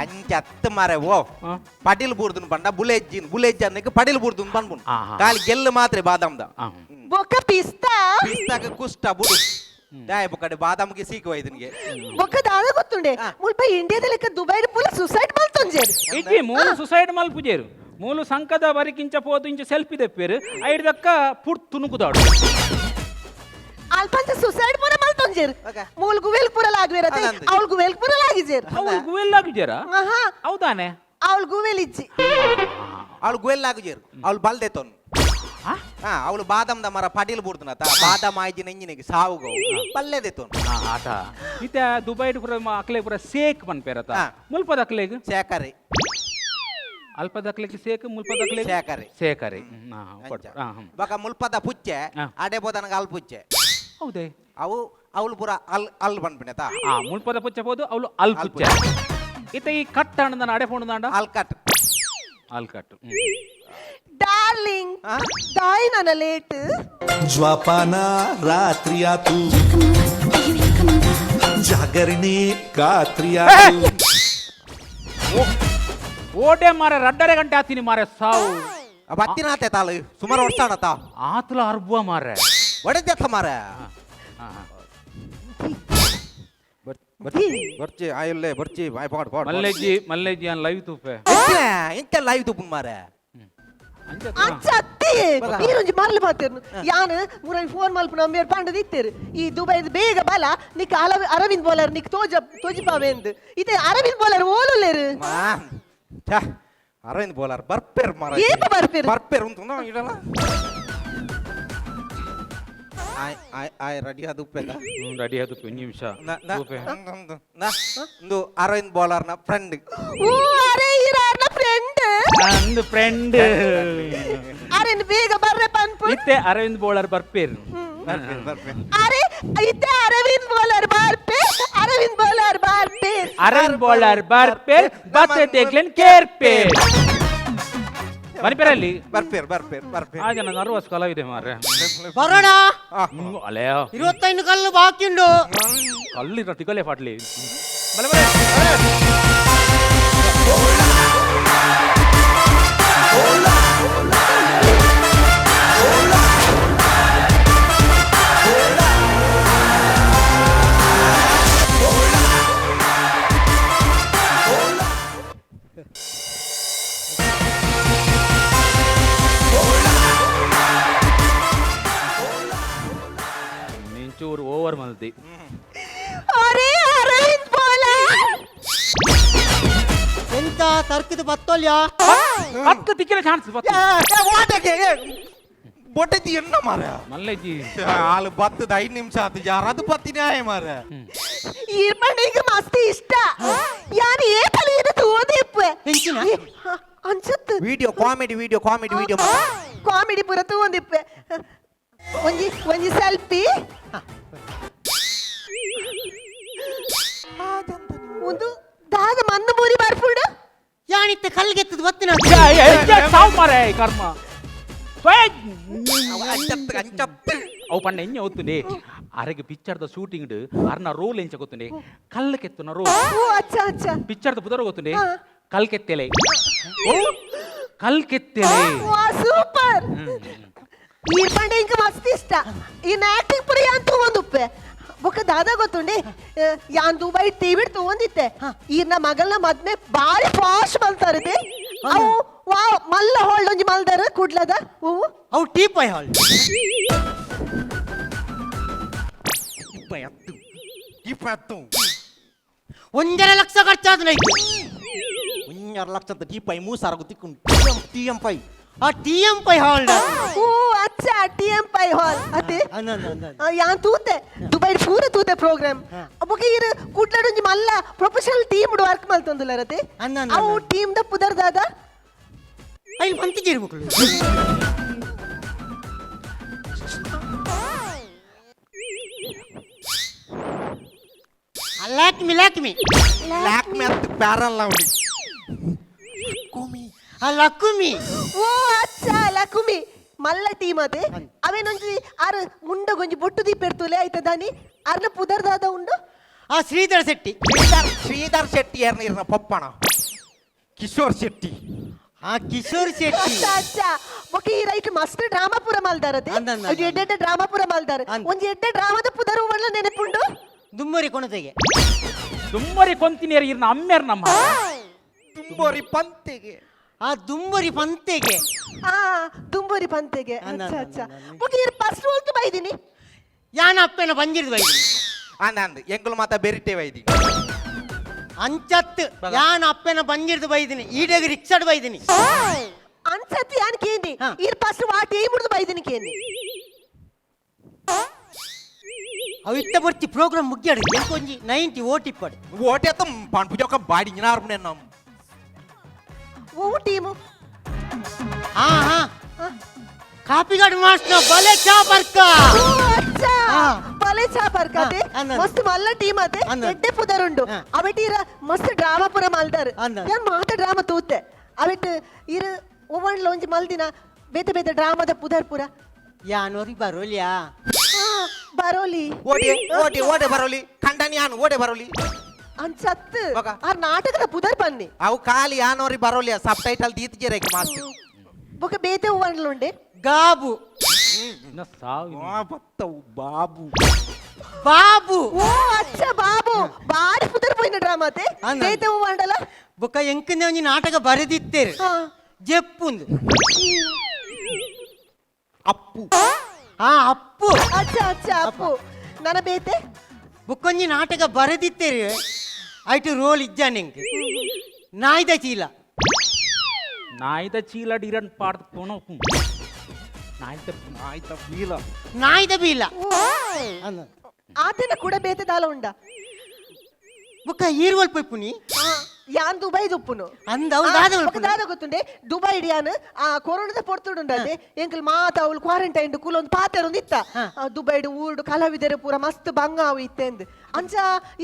ಅಂಚತ್ತು ಮಾರೆ ಓ. ಹಾ. ಪಡಿಲ್ ಬೂರ್ದುನ್ ಬಂಡ ಬುಲೆಜ್ಜಿನ್ ಬುಲೆಜ್ಜಿ ಅನ್ನಕ್ಕೆ ಪಡಿಲ್ ಬೂರ್ದುನ್ ಬನ್ಬುನ್. ಆಹಾ. ಖಾಲಿ ಗೆಲ್ಲು ಮಾತ್ರ ಬಾದಾಮ್ದ. ಬೊಕ್ಕ ಪಿಸ್ತಾ. ಪಿಸ್ತಾಗ ಕುಷ್ಟ ಬುಡು ದಾಯ ಬೊಕ್ಕಡೆ ಬಾದಾಮ್ಗೆ ಸೀಕು ವೈದನ್ಗೆ. ಬೊಕ್ಕ ದಾದ ಗೊತ್ತುಂಡೆ ಮುಲ್ಪ ಇಂಡಿಯಾದ ಲೆಕ್ಕ ದುಬೈಡ್ ಪೂರ ಸುಸೈಡ್ ಮಲ್ತೊಂಜೇರು. ಇಜ್ಜಿ ಮೂಲು ಸುಸೈಡ್ ಮಲ್ಪುಜೇರು ಮೂಲು ಸಂಕದ ಬರಿಕಿಂಚ ಪೋದು ಇಂಚ ಸೆಲ್ಫಿ ದೆಪ್ಪೇರು ಐಡ್ದಕ್ಕ ಪುಡ್ ತುನುಕುದಾಡು. ಅಲ್ಪಂಚ ಸುಸೈಡ್ ಪೂರ ಮಲ್ತೊಂಜೇರು. ಓಕೆ. ಮೂಲ್ ಗುವೆಲ್ ಪೂರ ಲಾಗ್ವೇರತೆ. ಅದಂತೆ. ಅವಳು ಗುವೆಲ್ ಪೂರ ಲಾಗಿಜೇರು. ಅವಳು ಗುವೆಲ್ಲಾಗುಜೇರ? ಆಹಾ. ಹೌದಾನೆ? ಅವಳು ಗುವೆಲ್ ಇಜ್ಜಿ. ಅವಳು ಗುವೆಲ್ ಆಗುಜೇರು ಅವಳು ಬಲ್ದೆ ತೊನ್. ಆ? ಹಾ ಅವಳು ಬಾದಾಮ್ದ ಮರ ಪಡಿಲ್ ಬೂರ್ದುನತ ಬಾದಾಮ್ ಆಯ್ಜಿನ ಎಂಜಿನಿಗೆ ಸಾವುಗೋ ಬಲ್ಲೆದೆ ತೊನ್. ಆ, ಆತ ಇತ್ತ ದುಬೈಡ್ ಪೂರ ಅಕ್ಲೆ ಪೂರ ಸೇಕ್ ಪನ್ಪೇರತ. ಹಾ. ಮುಲ್ಪದ ಅಕ್ಲೆಗ್ ಸೇಕರಿ. ಅಲ್ಪದ ಅಕ್ಲೆಗ್ ಸೇಕ್ ಮುಲ್ಪದ ಅಕ್ಲೆಗ್ ಸೇಕರಿ. ಸೇಕರಿ. ಅಂಚ. ಬೊಕ ಮುಲ್ಪದ ಪುಚ್ಚೆ. ಹಾ. ಅಡೆ ಬೋದನಗ ಅಲ್ ಪುಚ್ಚೆ. ಹೌದೇ? ಅವು ಅವಳು ಪೂರ ಅಲ್ ಅಲ್ ಪನ್ಪಿನತ. ಆ ಮುಲ್ಪದ ಪುಚ್ಚೆ ಪೋದು ಅವಳು ಅಲ್ ಅಲ್ ಪುಚ್ಚೆ. ಇತ್ತ ಈ ಕಟ್ಟ ಅಣ್ಣದನ ಅಡೆ ಪೋಣದಾಂಡ. ಅಲ್ಕಟ್. ಅಲ್ಕಟ್ಟು. ಡಾರ್ಲಿಂಗ್. ಆ? ದಾಯಿ ನನ್ನ ಲೇಟ್. ಜ್ವಾಪಾನ ರಾತ್ರಿಯಾತು ಜಾಗರಣೆ ಕಾತ್ರಿಯಾತು. ಓಟೆ ಮಾರೆ ರಡ್ಡರೆ ಗಂಟೆ ಆತೀನಿ ಮಾರೆ ಸಾವು. ಬತ್ತಿನಾತೆ ತಾಳು ಸುಮಾರು ವರ್ಷ ಆಣತ. ಆತಲ ಅರ್ಬುವ ಮಾರೆ. ಒಡೆದೆತ್ತ ಮಾರೆ. ಹಾ, ಹಾ. ಬರ್ಚಿ ಆಯುಲ್ಲೆ ಬರ್ಚಿ ಬಾಯ್ ಪಾಡ್ ಪಾಡ್. ಮಲ್ಲೆಜ್ಜಿ ಮಲ್ಲೆಜ್ಜಿ ಅನ್ ಲೈವ್ ತೂಪೆ. ಎಂತ ಲೈವ್ ತುಪ್ಪು ಮಾರೆ. ಅಂಚತ್ತಿ ಈರೊಂಜಿ ಮರ್ಲು ಪಾತೇರ್ನು ಯಾನ್ ಮುರೈ ಫೋನ್ ಮಲ್ಪು ನಂಬೇರ್ ಪಂಡದ ಇತ್ತೇರು ಈ ದುಬೈದ ಬೇಗ ಬಲ ನಿಕ್ ಅಲ ಅರವಿಂದ್ ಬೋಲರ್ ನಿಕ್ ತೋಜ ತೋಜಿಪಾವೆಂದು ಇತ್ತೆ ಅರವಿಂದ್ ಬೋಲರ್ ಓಲುಲ್ಲೇರು. ಮಾ ಛ ಅರವಿಂದ್ ಬೋಲಾರ್ ಬರ್ಪೇರ್ ಮಾರ. ಏಪ ಬರ್ಪೇರ್? ಬರ್ಪೇರ್ ಉಂಟು ಇಡಲ್ಲ ಆಯ್ ಆಯ್ ಆಯ್ ರೆಡಿ ಅದು ಉಪ್ಪೆದ. ರೆಡಿ ಅದು ಒಂಜಿ ನಿಮಿಷ ತೂಪೆ. ಇಂದು ಅರವಿಂದ್ ಬೋಲಾರ್ನ ಫ್ರೆಂಡ್. ಓ ಅರೆ ಈರಾರ್ನ ಫ್ರೆಂಡ್. ನಂದು ಫ್ರೆಂಡ್. ಅರೆನ್ ಬೇಗ ಬರ್ರೆ ಪನ್ಪು. ಇತ್ತೆ ಅರವಿಂದ್ ಬೋಳರ್ ಬರ್ಪೇರು. ಬರ್ಪೇರ್ ಬರ್ಪೇರ್. ಅರೆ ಇತ್ತೆ ಅರವಿಂದ್ ಬೋಲರ್ ಬರ್ಪೆ ಅರವಿಂದ್ ಬೋಲರ್ ಬರ್ಪೆ. ಅರವಿಂದ್ ಬೋಳರ್ ಬರ್ಪೇರ್ ಬತ್ತೆ ದೇಕ್ಲೆನ್ ಕೇರ್ಪೇರ್. ಮನಿಪೆರಲ್ಲಿ ಬರ್ಪೇರ್ ಬರ್ಪೇರ್ ಬರ್ಪೇರ್. ಆ ಜನ ನರ್ವಸ್ ಕಲಾವಿದೆ ಮಾರ್ರೆ. ಬರೋಣ. ಅಲೆ. 25 ಕಲ್ಲು ಬಾಕಿ ಉಂಡು. ಕಲ್ಲಿರ ತಿಗಲೆ ಫಾಟ್ಲಿ. ಬಲೆ ಬಲೆ ಬಲೆ. ನಿಂಚೂರು ಓವರ್ ಮಲ್ದಿ. ಅರೆ ಅರವಿಂದ್ ಬೋಲರ್. ಎಂತ ತರ್ಕದ ಬತ್ತೋಲ್ಯಾ? ಹತ್ತು ತಿಕ್ಕಿನ ಚಾನ್ಸ್. ಓಟಕ್ಕೆ ಬೊಟ್ಟತಿ ಎನ್ನ ಮಾರ. ಮಲ್ಲೆಜ್ಜಿ. ಆಳು ಬತ್ತದ 5 ನಿಮಿಷ ಆತು, ಯಾರದು ಪತ್ತಿ ನ್ಯಾಯ ಮಾರ. ಈರ್ಪಂಡಿಗೆ ಮಸ್ತ್ ಇಷ್ಟ ಯಾರು ಏತಲಿ ಇದು ತೂದಿಪ್ಪೆ. ಎಂಚಿನ? ಅನ್ಸುತ್ತು. Video comedy video comedy video. Comedy ಪೂರ ತೂಂದಿಪ್ಪೆ. ಒಂಜಿ ಒಂಜಿ ಸೆಲ್ಫಿ. ಒಂದು ದಾದ ಮಣ್ಣು ಮೂರಿ ಬರ್ಪುಂಡು. ಯಾನಿತ್ತ ಕಲ್ಗೆತ್ತದ ಬತ್ತಿನ. ಸಾವು ಮಾರೆ ಕರ್ಮ. ಅಂಚತ್ತು ಅಂಚತ್ತು. ಅವು ಪಂಡ ಎಂಜ ಒತ್ತುಂಡೆ ಅರೆಗೆ ಪಿಕ್ಚರ್ದ ಶೂಟಿಂಗ್ ಅರ್ನ ರೋಲ್ ಎಂಚ ಗೊತ್ತುಂಡೆ? ಕಲ್ಲು ಕೆತ್ತುನ ರೋಲ್. ಓ ಅಚ್ಚಾ ಅಚ್ಚಾ. ಪಿಕ್ಚರ್ದ ಪುದರ್ ಗೊತ್ತುಂಡೆ? ಹಾ. ಕಲ್ ಕೆತ್ತೆಲೆ, ಕಲ್ ಕೆತ್ತೆಲೆ. ವಾ ಸೂಪರ್. ಈರ್ಪಂಡೆ ಇಂಕ ಮಸ್ತ್ ಇಷ್ಟ ಇನ್ ಆಕ್ಟಿಂಗ್ ಪುರ ಯಾನ್ ತೂವೊಂದುಪ್ಪೆ. ಬೊಕ್ಕ ದಾದಾ ಗೊತ್ತುಂಡೆ, ಯಾನ್ ದುಬೈ ಟಿವಿ ತೂವೊಂದಿತ್ತೆ, ಈರ್ನ ಮಗಲ್ನ ಮದ್ಮೆ ಬಾರಿ ಪಾಶ್ ಮಲ್ತಾರದೆ. ಅವು ವಾ ಮಲ್ಲ ಹಾಲ್ ಒಂಜಿ ಮಲ್ದಾರ ಕುಡ್ಲದ ಹೂವು. ಅವು ಟೀಪಾಯ್ ಹಾಲ್. 20 20. 1.5 ಲಕ್ಷ ಖರ್ಚಾದ ನೈಟ್. 1.5 ಲಕ್ಷದ ಟೀಪೈ ಮೂಸಾರ ತಿಕ್ಕೊಂಡು ಟಿ ಎಂ ಪೈ. ಆ ಟಿ ಎಂ ಪೈ ಹಾಲ್. ಓ ಅಚ್ಚಾ, ಟಿ ಎಂ ಪೈ ಹಾಲ್ ಅತೆ. ಯಾನ್ ತೂತೆ ದುಬೈ ಪೂರ ತೂತೆ ಪ್ರೋಗ್ರಾಮ್. ಬೊಕ್ಕ ಈರ್ ಕುಡ್ಲಡೊಂಜಿ ಮಲ್ಲ ಪ್ರೊಫೆಷನಲ್ ಟೀಮ್ ವರ್ಕ್ ಮಲ್ತೊಂದುಲ್ಲರತೆ. ಅಂದ, ಅಂದ, ಅವು ಅಂದ. ಟೀಮ್ ದ ಪುದರ್ ದಾದ? ಅಲ್ಲಿ ಬಂತಿದ್ದೀರಿ ಮಕ್ಕಳು. ಲ್ಯಾಕ್ಮಿ ಲ್ಯಾಕ್ಮಿ. ಲ್ಯಾಕ್ಮಿ ಅಂತ ಪ್ಯಾರಲ್ ಲವ್ಲಿ. ಆ ಲಕ್ಕುಮಿ. ಓ ಅಚ್ಚಾ, ಲಕುಮಿ ಮಲ್ಲ ಟೀಮ್ ಅತೆ. ಅವೇನೊಂಜಿ ಆರ್ ಮುಂಡಗೊಂಜಿ ಬೊಟ್ಟು ದೀಪ ಇರ್ತುಲೆ ಆಯ್ತ ದಾನಿ ಅರ್ನ ಪುದರ್ ದಾದ ಉಂಡು? ಆ ಶ್ರೀಧರ ಶೆಟ್ಟಿ. ಶ್ರೀಧರ್ ಶ್ರೀಧರ್ ಶೆಟ್ಟಿ ಏರ್ನ ಪಪ್ಪಣ ಕಿಶೋರ್ ಶೆಟ್ಟಿ. ಆ ಕಿಶೋರ್ ಶೆಟ್ಟಿ. ಅಚ್ಚಾ ಅಚ್ಚಾ. ಬೊಕ್ಕ ಈ ರೈಟ್ ಮಸ್ತ್ ಡ್ರಾಮಾ ಪೂರ ಮಲ್ದಾರತೆ. ಅಂದ, ಅಂದ, ಅಂದ. ಎಡ್ಡೆ ಡ್ರಾಮಾ ಪೂರ ಮಲ್ದಾರ. ಅಂದ. ಒಂಜಿ ಎಡ್ಡೆ ಡ್ರಾಮಾದ ಪುದರ್ ಒಳ್ಳೆ ನೆನಪುಂಡು? ದುಮ್ಮರಿ ಕೊಣತೆಗೆ. ದುಮ್ಮರಿ ಕೊಂತಿನೇರು ಇರ್ನ ಅಮ್ಮೇರ್ ನಮ್ಮ. ತುಂಬೋರಿ ಪಂತೆಗೆ. ಆ ದುಮ್ಮರಿ ಪಂತೆಗೆ. ಆ ದುಂಬೂರಿ ಪಂತೆಗೆ. ಅಂದ, ಅಚ್ಚಾ ಅಂದ, ಅಚ್ಚಾ. ಅಂದ, ಅಂದ. ಬೊಕ್ಕ ಈರ್ ಫಸ್ಟ್ ಹೋಲ್ತು ಬೈದಿನಿ. ಯಾನ ಅಪ್ಪನ ಬಂಜಿರ್ದು ಬೈದಿನಿ. ಅಂದ ಅಂದ ಎಂಕುಲು ಮಾತ ಬೆರಿಟೆ ವೈದಿ. ಅಂಚತ್ತು ಯಾನ ಅಪ್ಪನ ಬಂಜಿರ್ದು ಬೈದಿನಿ, ಈಡೇಗ ರಿಕ್ಷಾಡ್ ಬೈದಿನಿ. ಅನ್ಸತ್ತಿ ಯಾನ್ ಕೇಂದಿ. ಹಾ. ಈರ್ ಫಸ್ಟ್ ವಾ ಟೀಮ್ ಮುಡ್ದು ಬೈದಿನಿ ಕೇಂದಿ. ಅವು ಇತ್ತ ಬರ್ತಿ ಪ್ರೋಗ್ರಾಮ್ ಮುಗ್ಯಾಡು ಎಂಕೊಂಜಿ 90 ಓಟಿಪ್ಪಡು. ಓಟೆ ಪಂಪು ಬಾಡಿ ಇಂಜಿನಾರ್ಪುಣೆ ನಮ್ಮ. ಓ ಟೀಮು. ಹಾ ಹಾ, ಕಾಪಿಗಾಡು ಮಾಸ್ಟರ್ ಬಲೆ ಚಾ ಪರ್ಕ. ಓ ಅಚ್ಚಾ. ಹಾ. ಬಲೆ ಚಾ ಪರ್ಕ ಅತೆ. ಹಾ, ಅಂದ, ಅಂದ. ಮಸ್ತ್ ಮಲ್ಲ ಟೀಮ್ ಅತೆ. ಅಂದ. ಎಡ್ಡೆ ಪುದರ್ ಉಂಡು. ಹಾ. ಅವೆಟೀರ ಮಸ್ತ್ ಡ್ರಾಮಾ ಪೂರ ಮಲ್ದಾರ್. ಅಂದ. ಯಾನ್ ಮಾತ ಡ್ರಾಮಾ ತೂತೆ ಅವೆಟ್ ಇರ್ ಒವ್ವಣ್ಲ ಒಂಜಿ ಮಲ್ದಿನ ಬೇತೆ ಬೇತೆ ಡ್ರಾಮಾದ ಪುದರ್ ಪೂರ. ಯಾನೋರಿ ಬರೋಲ್ಯಾ? ಹಾ, ಬರೋಲಿ. ಓಟೆ ಓಟೆ ಓಟೆ ಬರೋಲಿ ಖಂಡನಿ ಯಾನು ಓಟೆ ಬರೋಲಿ. ಅನ್ಸತ್. ಬೊಕ? ಆ ನಾಟಕದ ಪುದರ್ ಬನ್ನಿ. ಅವು ಖಾಲಿ ಯಾನೋರಿ ಬರೋಲಿ ಸಬ್ ಟೈಟಲ್ ದೀತ್ಜೆರೆಗೆ ಮಾಸ್ಟರ್. ಬೊಕ ಬೇತೆ ಹೂವಣ್ಲ ಉಂಡೆ? ಗಾಬು. ಇನ್ನ ಸಾವು. ಬತ್ತವು ಬಾಬು. ಬಾಬು. ಓ ಅಚ್ಚ ಬಾಬು ಬಾರಿ ಪುದರ್ ಪೋಯಿನ ಡ್ರಾಮಾ ಅತೆ. ಅಂದ. ಬೇತೆ ಹೂವಂಡಲ? ಬೊಕ್ಕ ಎಂಕಂದೆ ಒಂಜಿ ನಾಟಕ ಬರೆದಿತ್ತೇರು. ಹಾ. ಜೆಪ್ಪುಂದು. ಅಪ್ಪು. ಹಾ ಅಪ್ಪು. ಅಚ್ಚ ಅಚ್ಚ ಅಪ್ಪು. ನನ್ನ ಬೇತೆ? ಬೊಕ್ಕೊಂಜಿ ನಾಟಕ ಬರೆದಿತ್ತೇರು, ಐಟು ರೋಲ್ ಇಜ್ಜಾನೆ ಎಂಕ್. ನಾಯ್ದ ಚೀಲ. ನಾಯ್ದ ಚೀಲ ಡಿರನ್ ಪಾಡ್ದು ಕೊಣಕು ನಾಯ್ದ. ಆಯ್ತ ಬೀಲ. ನಾಯ್ದ ಬೀಲ. ಓ ಅಂದ. ಆತನ ಕೂಡ ಬೇತೆ ದಾಲ ಉಂಡ? ಬೊಕ್ಕ ಈರ್ವಲ್ ಪೈಪುನಿ. ಯಾನ್ ದುಬೈ ದುಪ್ಪುನು. ಅಂದ ಅವ್ಳು ದಾದ ಬೊಕ್ಕ ಮಲ್ಪುನು. ದಾದ ಗೊತ್ತುಂಡೆ, ದುಬೈ ಯಾನ್ ಆ ಕೊರೋನಾದ ಪೊರ್ತುಡುಂಡತೆ ಎಂಕಲ್ ಮಾತ ಅವಳು ಕ್ವಾರಂಟೈನ್ ಕೂಲೊಂದು ಪಾತೆರೊಂದು ಇತ್ತ. ಹಾ. ದುಬೈಡ್ ಊರುಡು ಕಲಾವಿದರು ಪೂರ ಮಸ್ತ್ ಬಂಗ ಅವು ಇತ್ತೆಂದು. ಅಂಚ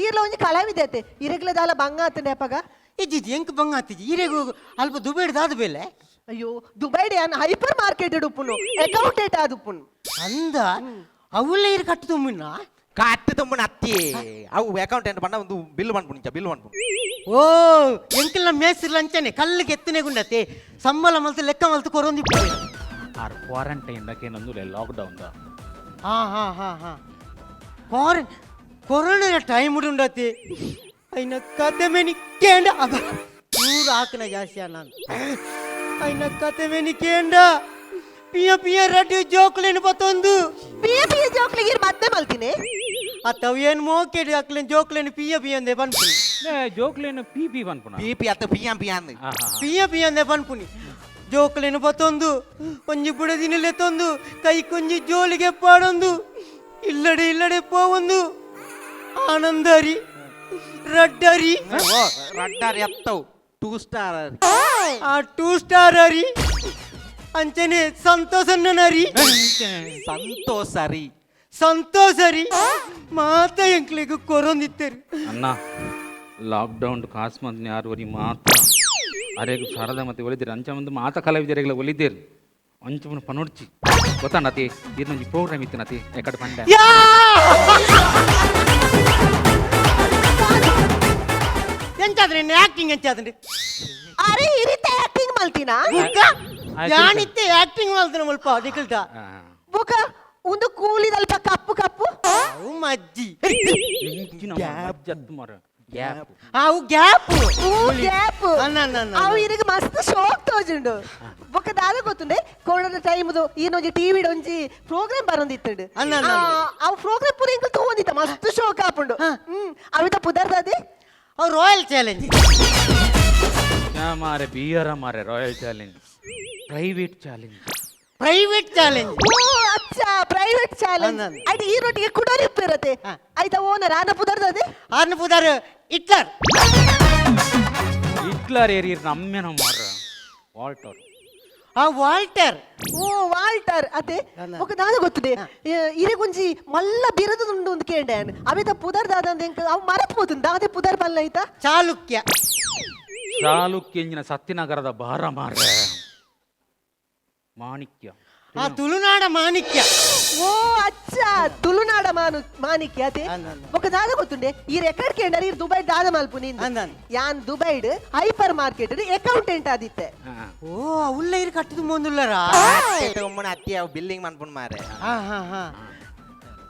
ಈರ್ಲ ಒಂಜಿ ಕಲಾವಿದೆ ಅತೆ ಇರೆಗ್ಲ ದಾಲ ಬಂಗ ಆತಂಡೆ ಅಪಗ. ಇಜ್ಜಿ ಎಂಕ್ ಬಂಗ ಆತಿಜಿ ಈರೆಗು ಅಲ್ಪ ದುಬೈಡ್ ದಾದ ಬೇಲೆ. ಅಯ್ಯೋ, ದುಬೈಡ್ ಯಾನ್ ಹೈಪರ್ ಮಾರ್ಕೆಟ್ ಉಪ್ಪುನು, ಅಕೌಂಟೆಂಟ್ ಆದುಪ್ಪುನು. ಅಂದ, ಅವುಲ್ಲ ಇರು ಕಟ್ಟು ತುಂಬಿನ? ಕಟ್ಟು ತುಂಬುನ ಅತ್ತಿ, ಅವು ಅಕೌಂಟೆಂಟ್ ಪಂಡ ಒಂದು ಬಿಲ್ ಪನ್ಪುನಿ, ಬಿಲ್ ಪನ್ಪುನಿ. ಓ, ಎಂಕಲ್ನ ಮೇಸ್ತ್ರಿ ಅಂಚನೆ ಕಲ್ಲಿಗೆ ಎತ್ತನೆ ಗುಂಡತೆ ಸಂಬಳ ಮಲ್ತು ಲೆಕ್ಕ ಮಲ್ತು ಕೊರೊಂದಿಪ್ಪು. ಆರ್ ಕ್ವಾರಂಟೈನ್ ದಕೇನೊಂದು ಲಾಕ್ಡೌನ್ the. ಹಾ ಹಾ ಹಾ ಹಾ, ಕೊರೋನಾ ಟೈಮ್ ಉಂಡತಿ. ಐನ ಕತೆ ಮೇನಿ ಕೇಂಡ ಅಬ ನೂರು ಹಾಕನ ಜಾಸ್ತಿ ನಾನು. ಐನ ಕತೆ ಮೇನಿ ಕೇಂಡ ಪಿಯ ಪಿಯ ರಡ್ಡು ಜೋಕ್ಲೇನು ಬತ್ತೊಂದು. ಪಿಯ ಪಿಯ ಜೋಕ್ಲಿಗೆ ಮತ್ತೆ ಮಲ್ತೀನಿ. ಅತ್ತವು ಏನು ಮೋಕೆಡು ಅಕ್ಲೇನು ಜೋಕ್ಲೇನು ಪಿಯ ಪಿಯ ಅಂದೆ ಪನ್ಪುನಿ. ಜೋಕ್ಲೇನು ಪಿ ಪಿ ಪನ್ಪುನ? ಪಿ ಪಿ ಅತ್ತ, ಪಿಯಂ ಪಿಯಾ ಅಂದ್. ಪಿಯ ಪಿಯ ಅಂದೆ ಪನ್ಪುನಿ. ಜೋಕ್ಲೇನು ಬತ್ತೊಂದು ಒಂಜಿ ಬುಡದಿನಲೆ ತಂದು ಕೈ ಕೊಂಜಿ ಜೋಲಿಗೆ ಪಾಡೊಂದು ಇಲ್ಲಡೆ ಇಲ್ಲಡೆ ಪೋವೊಂದು ಆನಂದರಿ ರಡ್ಡರಿ. ಓ, ರಡ್ಡಾರಿ ಅತ್ತವು, ಟೂ ಸ್ಟಾರ್. ಆ ಟೂ ಸ್ಟಾರ್ ಅರಿ, ಅಂಚನೆ ಸಂತೋಷನ್ನರಿ. ಸಂತೋಷರಿ. ಸಂತೋಷರಿ ಮಾತ ಎಂಕ್ಲೆಗ್ ಕೊರೊಂದಿತ್ತರು. ಅಣ್ಣ, ಲಾಕ್ಡೌನ್ ಕಾಸು ಮಂದಿ ಯಾರು ವರಿ ಮಾತ್ರ ಅರೆಗ್ ಶಾರದಾ ಮತ್ತೆ ಒಲಿದ್ದೀರಿ ಅಂಚ ಒಂದು ಮಾತ ಕಲಾವಿದರೆಗಳ ಒಲಿದ್ದೇರು ಅಂಚ ಪನೊಡ್ಚಿ ಗೊತ್ತಾಂಡತಿ. ಇದೊಂದು ಪ್ರೋಗ್ರಾಮ್ ಇತ್ತು ನತಿ ಎಕಡೆ ಪಂಡ. ಯಾ! ಎಂತಾದ್ರೆ ಆಕ್ಟಿಂಗ್ ಎಂತಾದ್ರೆ? ಅರೆ, ಈ ರೀತಿ ಆಕ್ಟಿಂಗ್ ಮಲ್ತಿನಾ? ಯಾನಿತ್ತೆ ಆಕ್ಟಿಂಗ್ ಮಾಡ್ತಾನೆ ಮುಲ್ಪ ನಿಕಲ್ಟ. ಬುಕ ಒಂದು ಕೂಲಿದಲ್ಪ ಕಪ್ಪು ಕಪ್ಪು. ಅವು ಮಜ್ಜಿ. ಗ್ಯಾಪ್. ಅವು ಗ್ಯಾಪ್. ಊ ಗ್ಯಾಪ್. ಅನ್ನ, ಅನ್ನ, ಅನ್ನ. ಅವು ಇರಗ ಮಸ್ತ್ ಶೋಕ್ ತೋಜುಂಡು. ಬೊಕ ದಾದ ಗೊತ್ತುಂಡೆ, ಕೊರೋನಾ ಟೈಮ್ದು ಈನೊಂಜಿ ಟಿವಿ ಒಂಜಿ ಪ್ರೋಗ್ರಾಮ್ ಬರೊಂದಿತ್ತುಂಡು. ಅನ್ನ, ಅನ್ನ, ಅನ್ನ. ಅವು ಪ್ರೋಗ್ರಾಮ್ ಪೂರ ಎಂಕುಲು ತೂವೊಂದಿತ್ತ, ಮಸ್ತ್ ಶೋಕ್ ಆಪುಂಡು. ಅವಿತ ಪುದರ್ದಾದೆ? ಅವು ರಾಯಲ್ ಚಾಲೆಂಜ್. ಮಾರೆ ಬಿಯರ ಮಾರೆ, royal challenge, private challenge. Private challenge. ಓ ಅಚ್ಚಾ, ಪ್ರೈವೇಟ್ ಚಾಲೆಂಜ್. ಅನ್ನ, ಅನ್ನ. ಆಯ್ತು, ಈ ರೊಟ್ಟಿಗೆ ಕುಡೋರಿ ಇರುತ್ತೆ. ಆಯ್ತಾ, ಓನರ್ ಆನ ಪುದರ್ದಾದೆ? ಆರ್ನ ಪುದಾರ್ ಹಿಟ್ಲರ್. ಹಿಟ್ಲರ್ ಏರಿಯರ್ ನಮ್ಮೇನ ಮಾರ, ವಾಲ್ಟರ್. ಆ ವಾಲ್ಟರ್. ಓ ವಾಲ್ಟರ್ ಅತೆ. ಅಲ್ಲ. ఒక ದಾದ ಗೊತ್ತದೆ, ಇರೆಗೊಂಜಿ ಮಲ್ಲ ಬಿರದು ಉಂಡು ಒಂದು ಕೇಂಡೆ ಅವೆತ ಪುದರ್ ದಾದ ಅಂದ್ ಎಂಕ್ ಅವು ಮರತ್ ಪೋತುಂಡು. ದಾದೆ ಪುದರ್ ಬಲ್ಲ ಐತ? ಚಾಲುಕ್ಯ. ಚಾಲುಕ್ಯ ಇಂಜಿನ ಸತ್ಯನಗರದ ಬಾರ ಮಾರ, ಮಾಣಿಕ್ಯ. ಆ ತುಳುನಾಡ ಮಾಣಿಕ್ಯ. ಓ ಅಚ್ಚಾ, ತುಳುನಾಡ ಮಾನು ಮಾಣಿಕ್ಯ ಅತೆ. ಅಲ್ಲ, ಅಲ್ಲ. ఒక ದಾದ ಗೊತ್ತುಂಡೆ, ಈ ರೆಕಾರ್ಡ್ ಕೇಂಡರ್ ಇರ್ ದುಬೈ ದಾದ ಮಲ್ಪು ಅಲ್ಲ, ಅಲ್ಲ. ಯಾನ್ ದುಬೈಡ್ ಹೈಪರ್ ಮಾರ್ಕೆಟ್ ಅಕೌಂಟೆಂಟ್ ಆದಿತ್ತೆ. ಓ, ಅವುಲ್ಲ ಇರು ಕಟ್ಟುದು ಮುಂದುಲ್ಲರಾ? ಒಮ್ಮನ ಅತ್ತಿ, ಅವು ಬಿಲ್ಲಿಂಗ್ ಮನ್ಪುನ್ ಮಾರೆ. ಹಾ ಹಾ ಹಾ,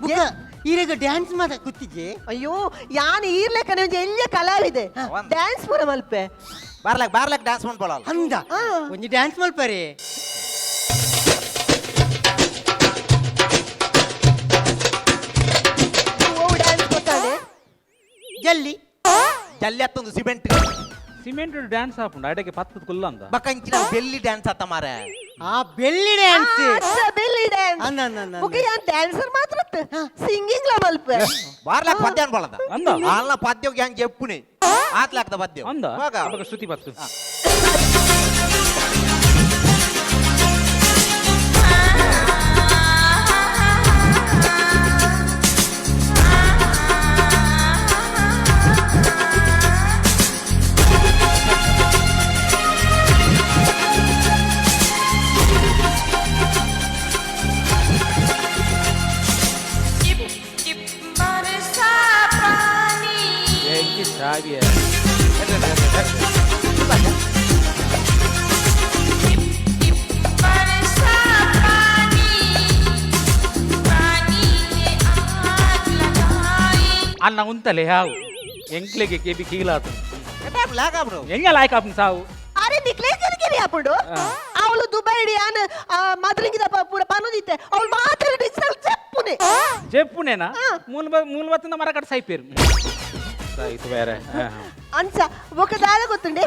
ಬುಕ್ಕ ಈರೆಗ ಡ್ಯಾನ್ಸ್ ಮಾತ ಕೂತಿಜೆ? ಅಯ್ಯೋ, ಯಾನ್ ಈರ್ಲೆಕ್ಕನೆ ಒಂಜಿ ಎಲ್ಯ ಕಲಾವಿದೆ, ಡ್ಯಾನ್ಸ್ ಪೂರ ಮಲ್ಪೆ. ಬಾರ್ಲಕ್ ಬಾರ್ಲಕ್ ಡ್ಯಾನ್ಸ್ ಮನ್ಪೊಲ. ಅಂದ, ಒಂಜಿ ಡ್ಯಾನ್ಸ್ ಮಲ್ಪರೆ. ಓ ಡ್ಯಾನ್ಸ್ ಗೊತ್ತಾದೆ? ಜಲ್ಲಿ. ಜಲ್ಲಿ ಅತ್ತೊಂದು ಸಿಮೆಂಟ್. ಸಿಮೆಂಟ್ ಡ್ಯಾನ್ಸ್ ಹಾಪುಂಡು ಅಡಗೆ ಪತ್ತದ ಕುಲ್ಲಂದ. ಬಕ್ಕಂಚಿನ ಬೆಲ್ಲಿ ಡ್ಯಾನ್ಸ್ ಅತ್ತ ಮಾರೆ. ಆ ಬೆಲ್ಲಿ ಡ್ಯಾನ್ಸ್. ಅಚ್ಚಾ, ಬೆಲ್ಲಿ ಡ್ಯಾನ್ಸ್. ಅನ್ನ, ಅನ್ನ, ಅನ್ನ, ಬುಕ್ಕ ಯಾನ್ ಡ್ಯಾನ್ಸರ್ ಮಾತ್ರ, ಸಿಂಗಿಂಗ್ ಲ ಮಲ್ಪೆ. ಬಾರ್ಲಕ್ ಪದ್ಯ ಅನ್ಕೊಳ್ಳದ. ಅಂದ. ಅಲ್ಲ, ಪದ್ಯಕ್ಕೆ ಹೆಂಗ್ ಚೆಪ್ಪುನಿ ಆತ್ಲಾಕ್ದ ಪದ್ಯ. ಅಂದ. ಹೋಗ. ಅವಾಗ ಶ್ರುತಿ ಬತ್ತು. टिप टिप बरसा पानी. ಶ್ರಾವ್ಯ. टिप टिप बरसा पानी, पानी ने आग लगाई. ಅನ್ನ ಉಂತಲೆ ಯಾವು ಎಂಕ್ಲೆಗೆ ಕೆಬಿ ಕೀಲಾತು. ಲಾಗ ಬ್ರೋ. ಎಂಗ ಲಾಯ್ಕ ಆಪುಂಡು ಸಾವು. ಅರೆ, ನಿಕ್ಲೇ ಕಿರಿಕಿರಿ ಆಪುಂಡು. ಅವಳು ದುಬೈ ಯಾನ್ ಮದ್ರಿಂಗಿದ ಪೂರ ಪನೊಂದಿತ್ತೆ, ಅವಳು ಮಾತ್ರ ಡಿಜಿಟಲ್ ಚೆಪ್ಪುನೆ. ಚೆಪ್ಪುನೇನಾ? ಮೂಲ ಮೂಲ ಬತ್ತಂದ ಮರ ಕಟ್ ಸೈಪೇರು ಆಯ್ತು ಬೇರೆ. ಅಂಚ ಬೊಕ ದಾದ ಗೊತ್ತುಂಡೆ,